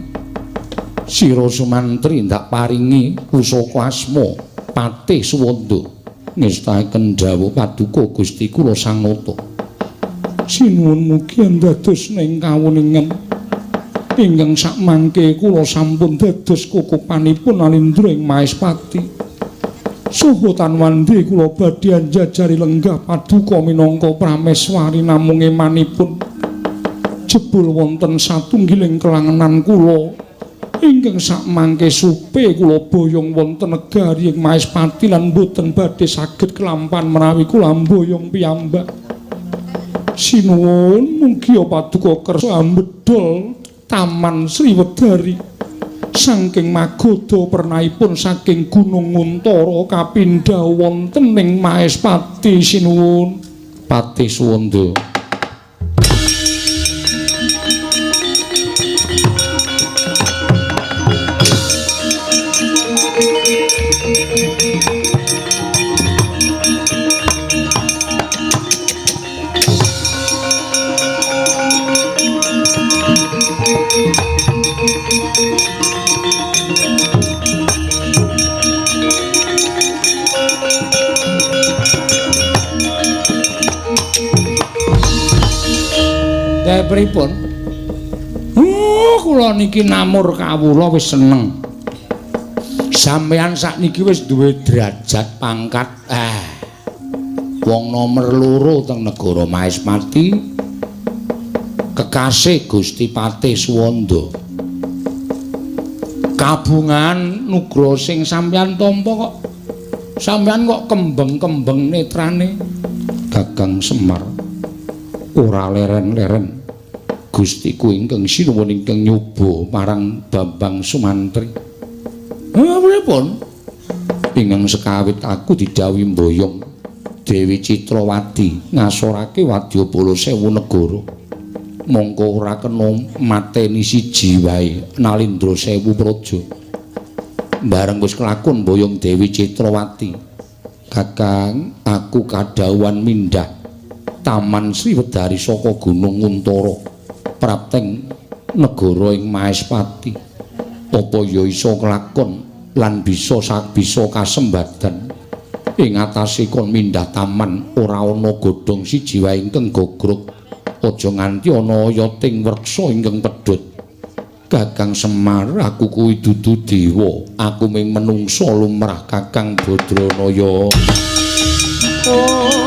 sira Sumantri ndak paringi pusaka asma Patih Suwanda. Ngestaken dawuh paduka Gusti kula Sangnata. Sinuwun mugi dados ning kawuningan ingkang sakmangke kula sampun dados kukupanipun Nalindra ing Maespati. Saha tanwandhe kula badhe anjajari lenggah paduka minangka prameswari namung emanipun jebul wonten satunggiling kelangenan kula ingkang sakmangke supe kula boyong wonten negari ing Maespati lan boten badhe saged kelampan menawi kula mboyong piyambak. Sinuwun mugi paduka kersa ambedol Taman Sriwedari saking Magoda pernaipun saking Gunung Nguntara kapindha wonten ing Maespati. Sinuwun Patih Suwanda. Pripun? Kula niki namur kawula wis seneng. Sampeyan sakniki wis duwe derajat pangkat. Wong nomer 2 teng negara Maespati, kekasih Gusti Patih Suwanda. Kabungan nugra sing sampeyan tampa kok sampeyan kok kembeng-kembeng netrane. Kakang Semar ora leren-leren. Gustiku ingkang sinuwun ingkang nyoba marang Bambang Sumantri. Pripun? Ingkang sekawit aku didhawuhi mboyong Dewi Citrawati ngasorake wadyabala 1000 negara. Mongko ora kena mateni siji wae Nalindra 1000 praja. Bareng wis kelakon mboyong Dewi Citrawati, Kakang, aku kadhawuhan mindhah Taman Sriwedari saka Gunung Nguntara prapteng negara ing Maespati. Apa ya iso kelakon lan bisa bisa kasembadan ing atase kon mindah taman ora ana godhong siji wae ingkang gogrog, aja nganti ana oyoting wreksa ingkang pedhot. Kakang Semar, aku kuwi dudu dewa, aku mung menungsa lumrah Kakang Badranaya. Oh.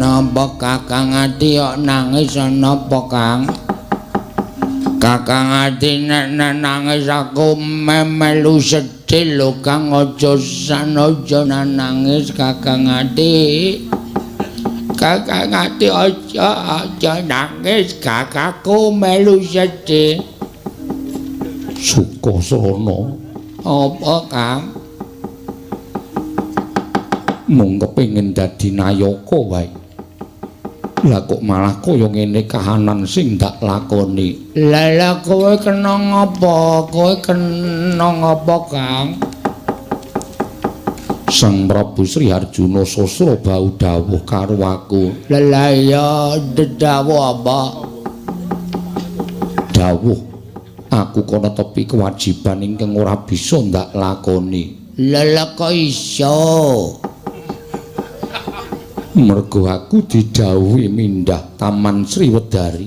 Napa Kakang Adi kok nangis napa Kang? Kakang Adi nek nangis aku melu sedih lho Kang, aja sanaja nangis Kakang Adi. Kakang Adi aja nangis, kakakku melu sedih. Sukasrana. Apa Kang? Mung kepengin dadi nayaka wae. Lah kok malah kaya ngene kahanan sing ndak lakoni. Lah lah kowe kena ngapa? Kowe kena ngapa Kang? Sang Prabu Sri Harjuna Sasrabahu dawuh karo aku. Lah lah ya dawuh apa? Dawuh aku kono tepi kewajiban ingkang ora bisa ndak lakoni. Lah lah kok iso? Mergo aku didhawuhi mindah Taman Sriwedari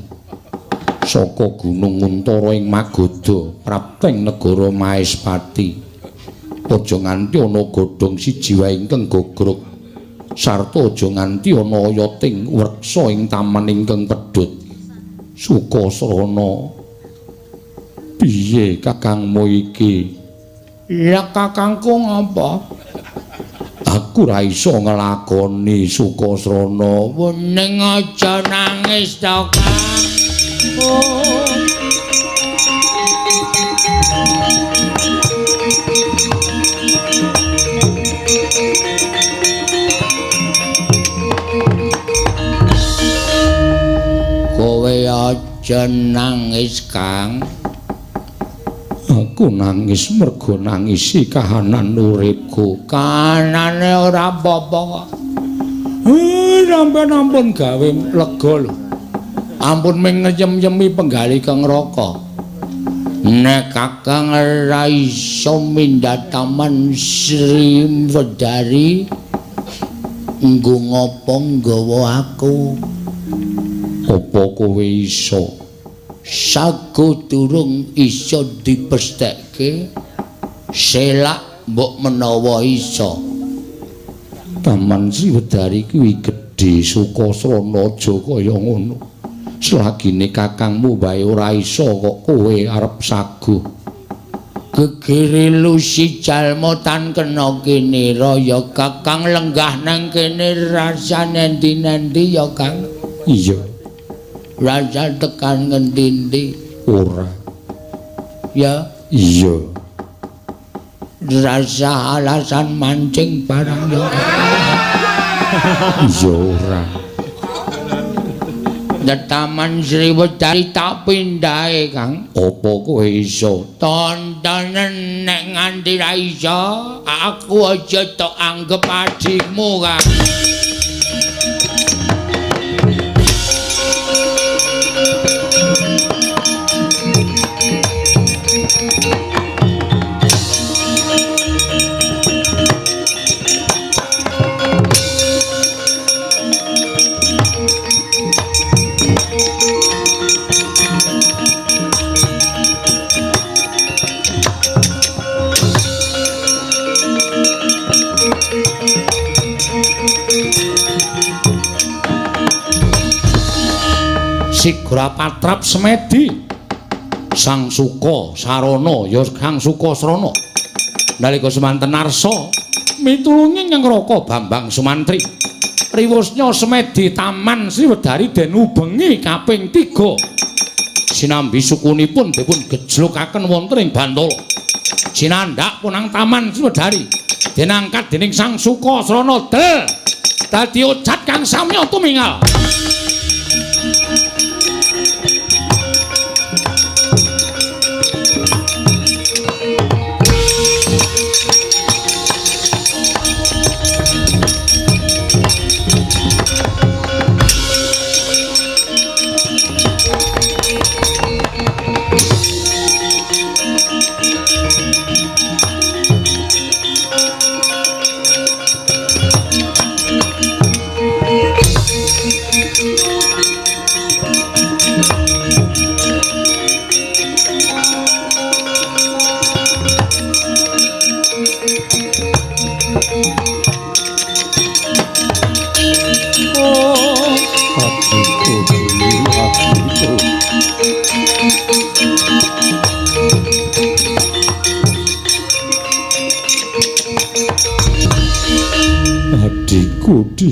saka Gunung Untara ing Magadha prapteng negara Maespati. Aja nganti ana godhong siji wae ingkang gogrog sarta aja nganti ana oyoting wreksa ing taman ingkang pedhot. Sukasrana, piye kakangmu iki? Lah kakangku ngapa? Aku ra iso nglakoni Sukasrana. Wening aja nangis to Kang. Oh. Kowe aja nangis Kang. Aku nangis mergo nangisi kahanan uripku. Kahanane ora apa-apa kok. Sampeyan ampun gawe lega lho. Ampun mung ngeyem-yemi penggalih kang neraka. Nek Kakang ora iso mindah Taman Sriwedari, nggo ngopo nggawa aku? Apa kowe iso? Sago durung iso dipestheke, selak mbok menawa iso. Taman Sriwedari kuwi gedhe Sukasrana, aja kaya ngono. Selagine kakangmu wae ora iso kok kowe arep saguh. Gegere lusi jalma tan kena kinira ya Kakang, lenggah nang kene rasa nendi-nendi ya Kang. Iya. Rasa tekan ngendi-endi? Ora. Ya? Iya. Rasa alasan mancing barang ya. Iya ora. Taman Sriwedari tak pindahe Kang. Apa kowe iso? Tontonen nek nganti ra iso, aku aja tok anggep adikmu Kang. Sigra patrap semedi Sang Suka Sarana ya Sang Sukasrana nalika semanten arsa mitulungi nyang Raka Bambang Sumantri riwusnya semedi Taman Sriwedari den ubengi kaping 3 sinambi sukunipun dipun gejlokaken wonten ing Bantala sinandhak punang Taman Sriwedari den angkat dening Sang Sukasrana del Dadi ojat kang samya tumingal.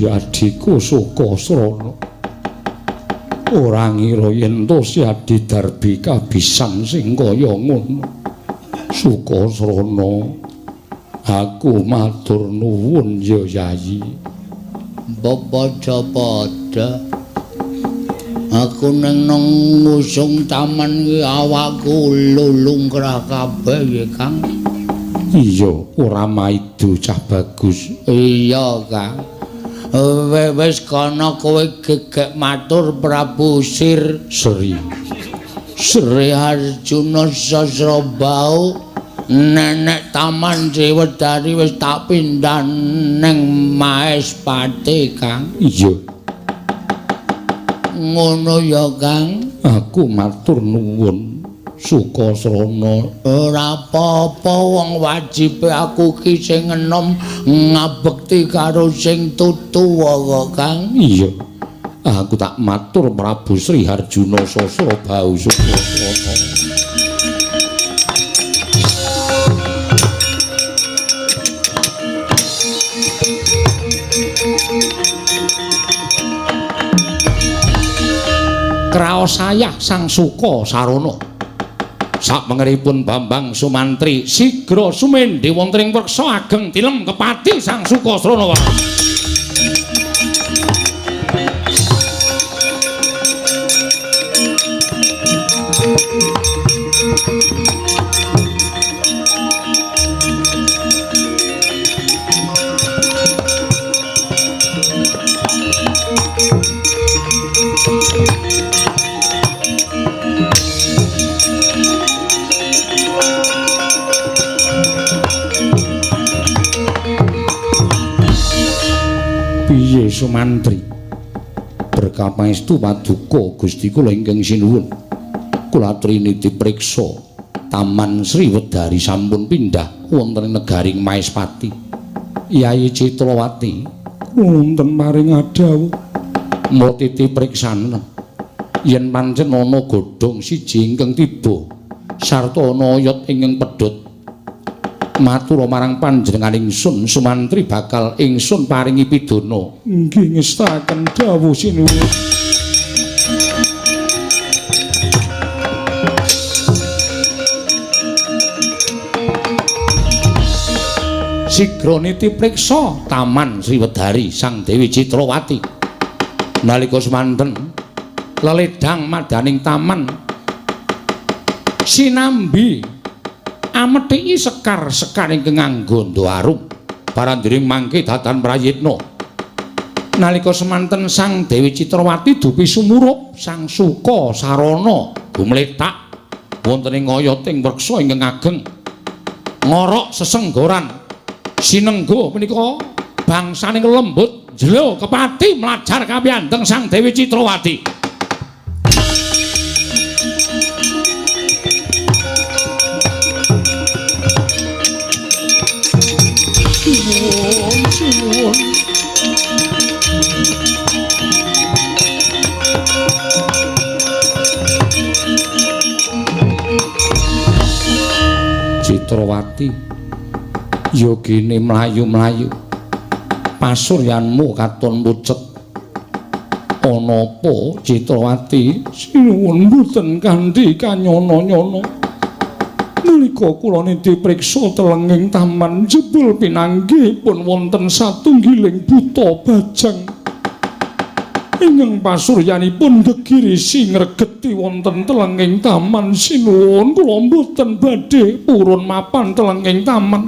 Adhiku Sukasrana, ora ngira yen to si Adi Darbi kabisan sing kaya ngono. Sukasrana, aku matur nuwun ya Yayi. Padha-padha aku neng nang ngusung taman ki awakku lulungkrah kabeh ya Kang. Iya, ora maido cah bagus. Iya Kang. Wis kana kowe gegek matur Prabu Sir Sri Sri Arjuna Sasrabau, nenek taman Sriwedari wis tak pindah neng Maespati Kang. Iya. Ngono ya Kang. Aku matur nuwun Sukasrana. Ora apa-apa, wong wajibe aku ki sing enom ngabekti karo sing tuwa kok Kang. Iya. Aku tak matur Prabu Sri Harjuna Sasrabau Sukasrana. Kraos ayah Sang Suka Sarana. Sakmengeripun Bambang Sumantri sigra sumendhe wonten ing wreksa ageng tilem kepati Sang Sukasrana. Piye Sumantri? Berkapangestu paduka Gusti kula ingkang sinuwun. Kula aturi dipriksa Taman Sriwedari sampun pindah wonten ing negaring Maespati. Yayi Citrawati wonten paring adhawuh. Motiti priksana yen pancen ana godhong siji ingkang tiba sarta ana oyot ingkang pedhot. Matur marang panjenengan ingsun Sumantri bakal ingsun paringi pidana. Nggih ngestaken dawuh sinuwun. Sigra niti priksa Taman Sriwedari Sang Dewi Citrawati. Nalika semanten leledang madaning taman sinambi amethiki sekar-sekar ingkang nganggo arum parandiring mangke datan prayitna. Nalika semanten Sang Dewi Citrawati dupi sumurup Sang Suka Sarana gumlethak wonten ing oyoting wreksa ingkang ageng ngorok sesenggoran sinenggo punika bangsaning lembut jelo kepati mlajar kapiyandeng Sang Dewi Citrawati. Sinuwun. Citrawati yogine mlayu-mlayu pasuryanmu katon pucet. Ana apa Citrawati? Sinuwun mboten kanthi kanyana-nyana. Nalika kula niti priksa telenging taman jebul pinanggihipun wonten satunggiling buta bajang. Ingkang pasuryanipun gegirisi ngregeti wonten telenging taman. Sinuwun, kula mboten badhe purun mapan telenging taman.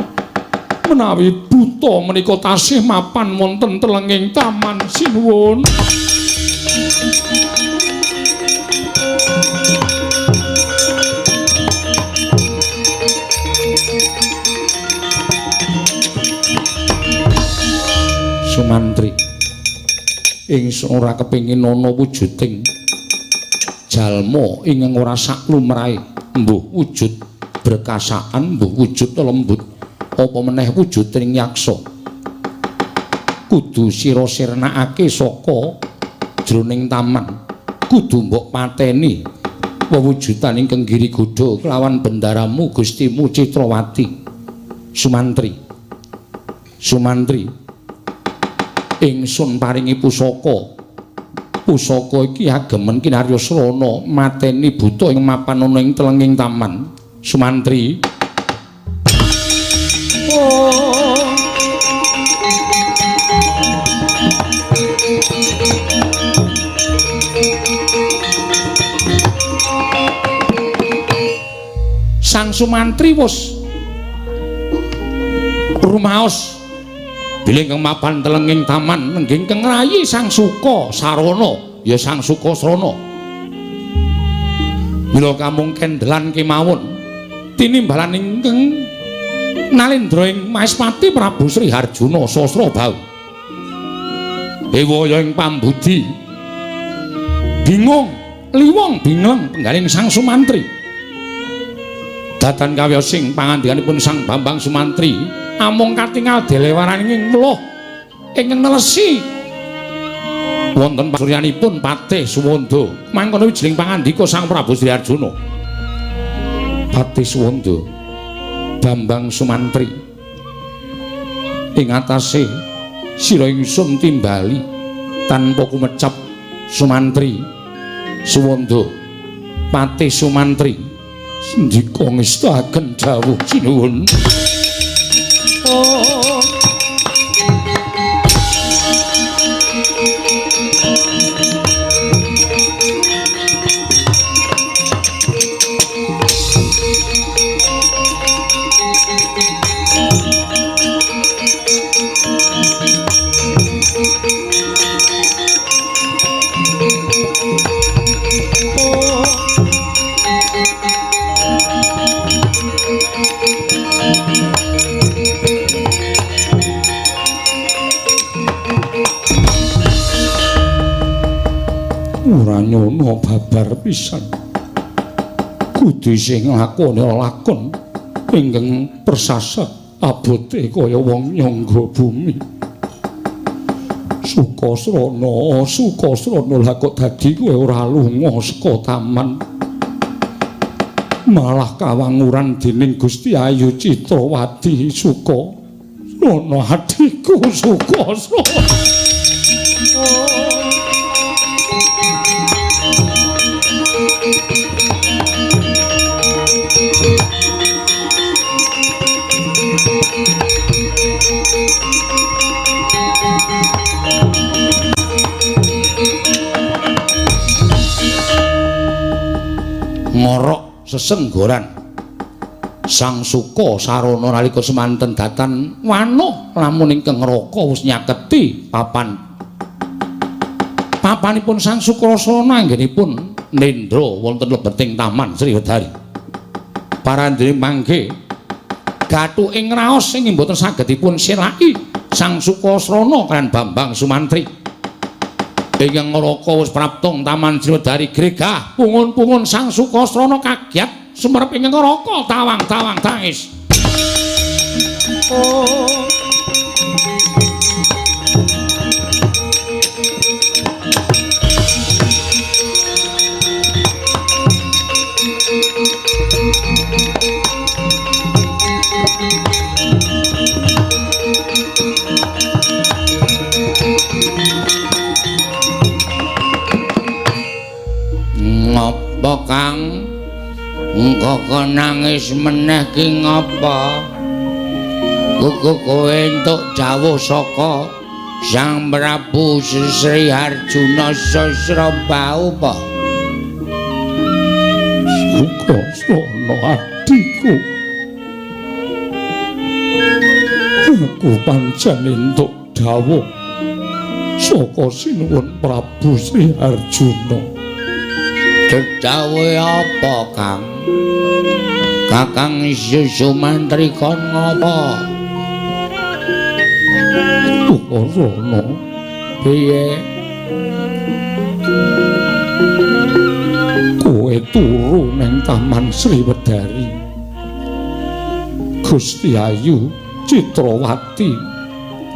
Menawi buta menika tasih mapan wonten telenging taman, sinuwun. Sumantri, ingsun ora kepengin ana wujuding jalma ingkang ora saklumrahe, mbuh wujud berkasaan, mbuh wujud lembut, apa meneh wujuding yaksa. Kudu sira sirnakake saka jroning taman, kudu mbok pateni wewujudan ingkang Girigodha kelawan bendaramu Gustimu Citrawati. Sumantri, Sumantri, ingsun paringi pusaka. Pusaka iki agemen kinarya srana mateni buta ing mapan ana ing telenging taman. Sumantri. Oh. Sang Sumantri wis rumaos bilih ingkang mapan telenging taman nenggih ingkang ngrayi Sang Suka Sarana, ya Sang Suka Srana. Mila kamung kendhelan kemawon tinimbalan ingkang nalendra ing Maespati Prabu Sri Harjuna Sasrabahu. Ewaya ing pambudi bingung liwong bingleng penggaling Sang Sumantri. Datan kawiyosing pangandikanipun Sang Bambang Sumantri amung katingal delewaraning weluh ingkang nelesi wonten pasuryanipun Patih Suwanda. Mangkono wijiling pangandika Sang Prabu Sri Arjuna. Patih Suwanda, Bambang Sumantri, ing atase sira ingsun timbali tanpa kumecap. Sumantri Suwanda, Patih Sumantri, sendika ngestaken dawuh sinuwun. Oh. Ora nyono babar pisan. Kudu isih nglakoni lakon ingkang persasat abote kaya wong nyangga bumi. Sukasrana, Sukasrana, lah kok dadi kowe ora lunga saka taman. Malah kawanguran dening Gusti Ayu Citrawati. Sukasrana adhiku, Sukasrana. Ngorok sesenggoran Sang Suka Sarana nalika semanten datan wanuh lamun ingkang neraka wis nyaketi papan papanipun Sang Suka Sarana anggenipun nendra wonten lebeting taman Sriwedari. Parandene mangke gathuking raos sing mboten saged dipun selaki Sang Suka Sarana kan Bambang Sumantri. Ingkang neraka wis praptung taman Sriwedari gregah pungun-pungun Sang Suka Sarana kagiat sumerep ing neraka tawang-tawang tangis. Oh. Ngopo Kang? Kok nangis meneh ki ngapa? Kok kowe entuk dawuh saka Sang Prabu Sri Arjuna Sasrabahu apa? Sukasana adhiku. Aku pancen entuk dawuh saka Sinuwun Prabu Sri Arjuna. Dawuhe apa, Kang? Kakang Susumantri kon ngopo? Sukasana, piye? Kowe turu nang Taman Sriwedari. Gusti Ayu Citrawati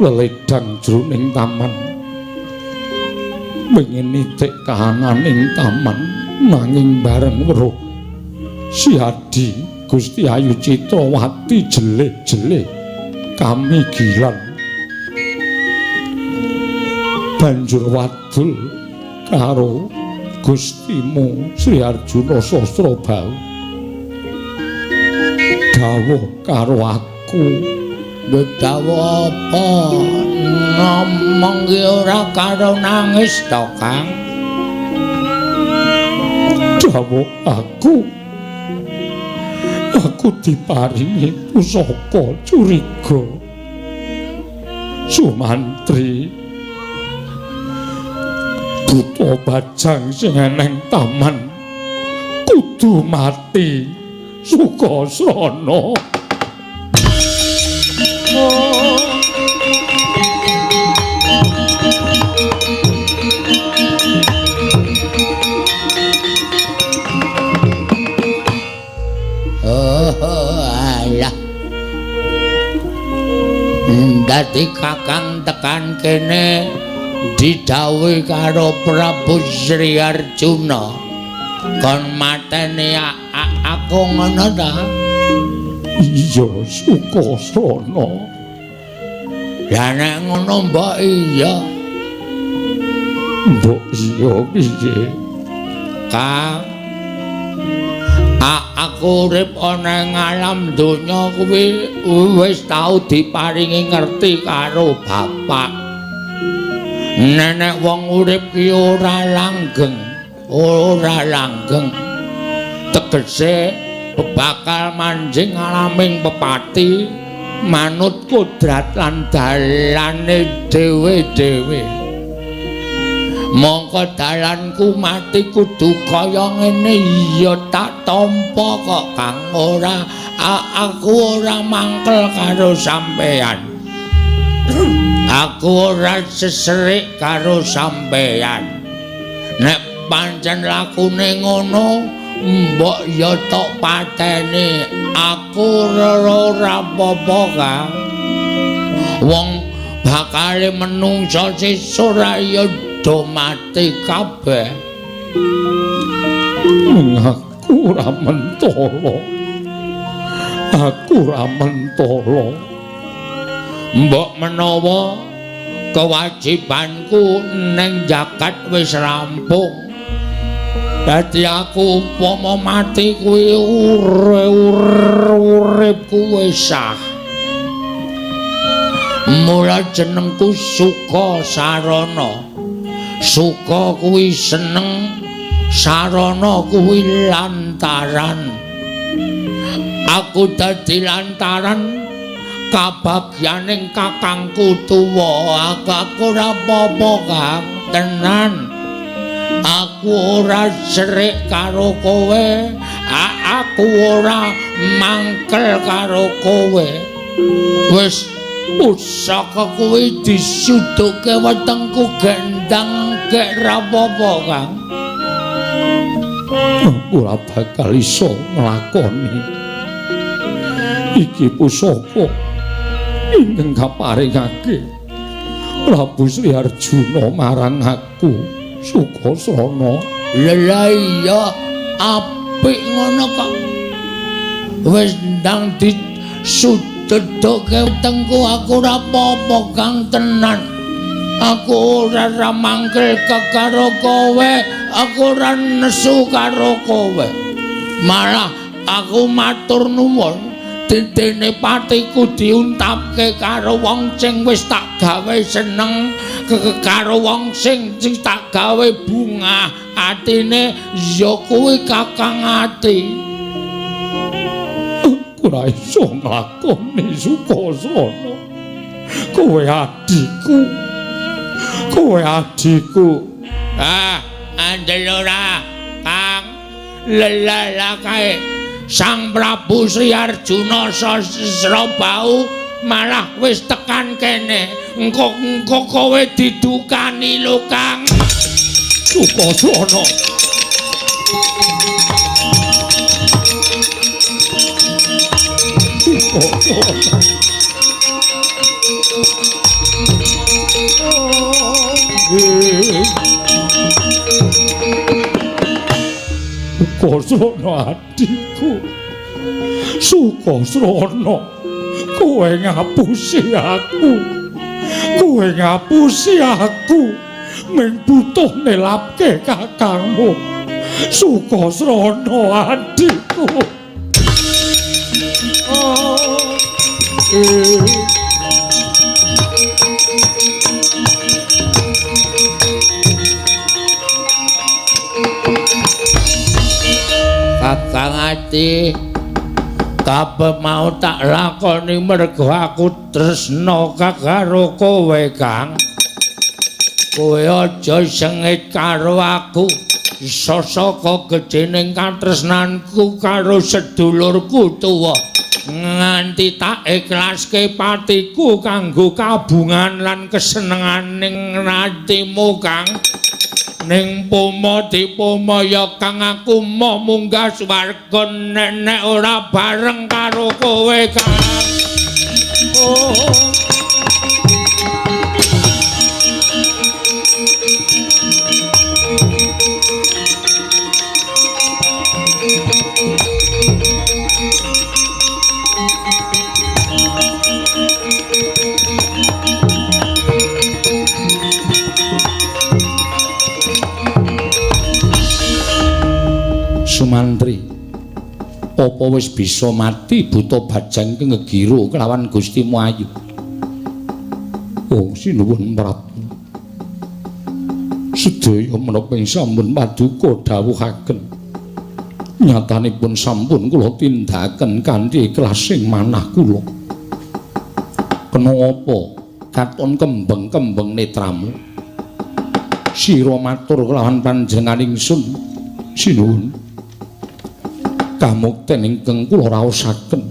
leledang jroning taman. Pengen nitik kahanan ing taman nanging bareng weruh si Adi Gusti Ayu Citrawati jeleh-jeleh kamigilan. Banjur wadul karo Gustimu Sri Arjuna Sasrabahu. Dawuh karo aku. Dawuh apa? Ngomong ki ora karo nangis to, Kang? Dawuh aku. Aku diparingi pusaka curiga. Sumantri buta bajang sing eneng taman kudu mati. Sukasana. Oh, alah. Dadi Kakang tekan kene didhawuhi karo Prabu Sri Arjuna kon mateni aku ngono ta? Iya, Sukasana. Lah nek ngono mbok iya. Mbok iya piye? Kang, aku urip ana ing alam donya kuwi wis tau diparingi ngerti karo bapak. Nenek wong urip ki ora langgeng, ora langgeng. Tegese bakal manjing alaming pepati manut kodrat lan dalane dhewe-dhewe. Mongko dalanku mati kudu kaya ngene ya tak tampa kok, Kang. Ora, aku ora mangkel karo sampeyan. Aku ora seserik karo sampeyan. Nek pancen lakune ngono, mbok ya tok pateni. Aku ora apa-apa, Kang. Wong bakale menungsa sesuk ra ya do mati kabeh. Aku ora mentolo. Aku ora mentolo. Mbok menawa kewajibanku ning jagat wis rampung. Dadi aku upama mati kuwi uripku wis sah. Mula jenengku Suka Sarana. Suka kuwi seneng, sarana kuwi lantaran. Aku dadi lantaran kabagyaning kakangku tuwa. Aku ora apa-apa, Kang, tenan. Aku ora serik karo kowe, aku ora mangkel karo kowe. Wis pusaka kuwi disuduke wetengku gendang gek ra apa-apa, Kang. Aku ora bakal iso nglakoni iki pusaka ingkang kaparingake Prabu Sri Arjuna marang aku. Sukasana. Lha iya apik ngono kok. Wis ndang disuduke wetengku, aku ora apa-apa, Kang, tenan. Aku ora mangkel karo kowe, aku ora nesu karo kowe. Malah Aku matur nuwun. Dene patiku diuntapke karo wong sing wis tak gawe seneng, karo wong sing tak gawe bungah atine ya kuwi Kakang Ati. Ora iso nglakoni Sukasrana. Kowe adhiku. Kowe adhiku. Ah, andel ora, Kang. Lelala kae. Sang Prabu Sri Arjuna Sasrabahu malah wis tekan kene. Engko kowe didukani lho, Kang. Sukasrana. Sukasrana. Sukasrana adhiku. Sukasrana, kowe ngapusi aku. Kowe ngapusi aku. Ming butuh nelapke kakangmu. Sukasrana adhiku. Kakang Ati, kabeh mau tak lakoni mergo aku tresna karo kowe, Kang. Kowe aja sengit karo aku. Sasaka gedhening katresnanku karo sedulurku tuwa, nganti tak ikhlaske patiku kanggo kabungan lan kesenenganing atimu, Kang. Ning pomo dipomo ya Kang, aku moh munggah swarga nek ora bareng karo kowe, Kang. Oh. Sumantri, apa wis bisa mati buta bajang ki ngegira kelawan Gustimu Ayu? Oh, sinuwun Prabu. Sedaya menapa ing sampun paduka dawuhaken. Nyatanipun sampun kula tindakaken kanthi ikhlas ing manah kula. Kena apa katon kembeng-kembeng netramu? Sira matur kelawan panjenengan ingsun, sinuwun. Kamukten ingkang kula raosaken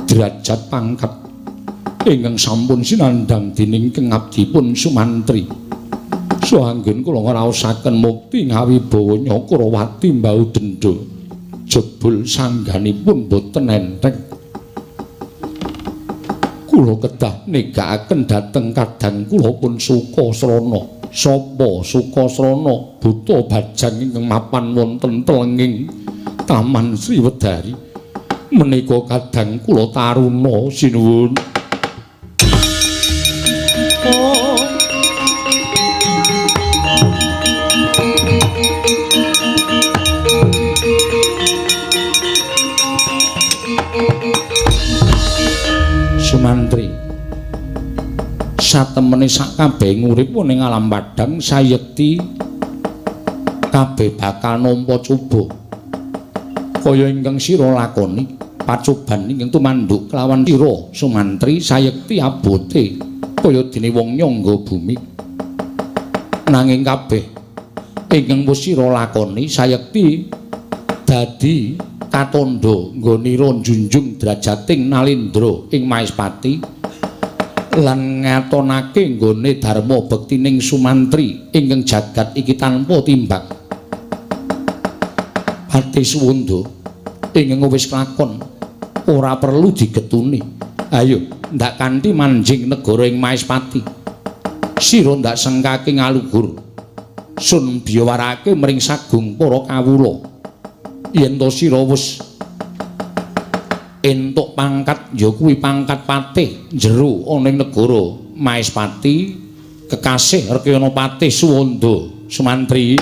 derajat pangkat ingkang sampun sinandhang dening ingkang abdipun Sumantri. Saha anggen kula ngraosaken mukti ngawibawa Nyakrawati mbau dendha jebul sangganipun boten enteng. Kula kedah negakaken dhateng kadang kula pun Sukasrana. Sapa Sukasrana buta bajang ingkang mapan wonten telenging Taman Sriwedari menika kadang kula taruna sinuwun. Oh. Sumantri, satemene sak kabeh urip ning alam padhang sayekti kabeh bakal nampa cuba. Kaya ingkang sira lakoni pacoban ingkang tumanduk kelawan sira Sumantri sayekti abote kaya dene wong nyangga bumi. Nanging kabeh ingkang wis sira lakoni sayekti dadi katandha nggonira njunjung drajating Nalindra ing Maespati lan ngatonake nggone dharma bektining Sumantri ingkang jagat iki tanpa timbak. Pati Suwanda ingkang wis kelakon ora perlu digetuni. Ayo ndak kanthi manjing negara ing Maespati. Sira ndak sengkake ngaluhur. Sun biyawarake mring sagung para kawula. Yen to sira wis entuk pangkat ya kuwi pangkat patih jero ana ing negara Maespati kekasih Rekyana Patih Suwanda Sumantri.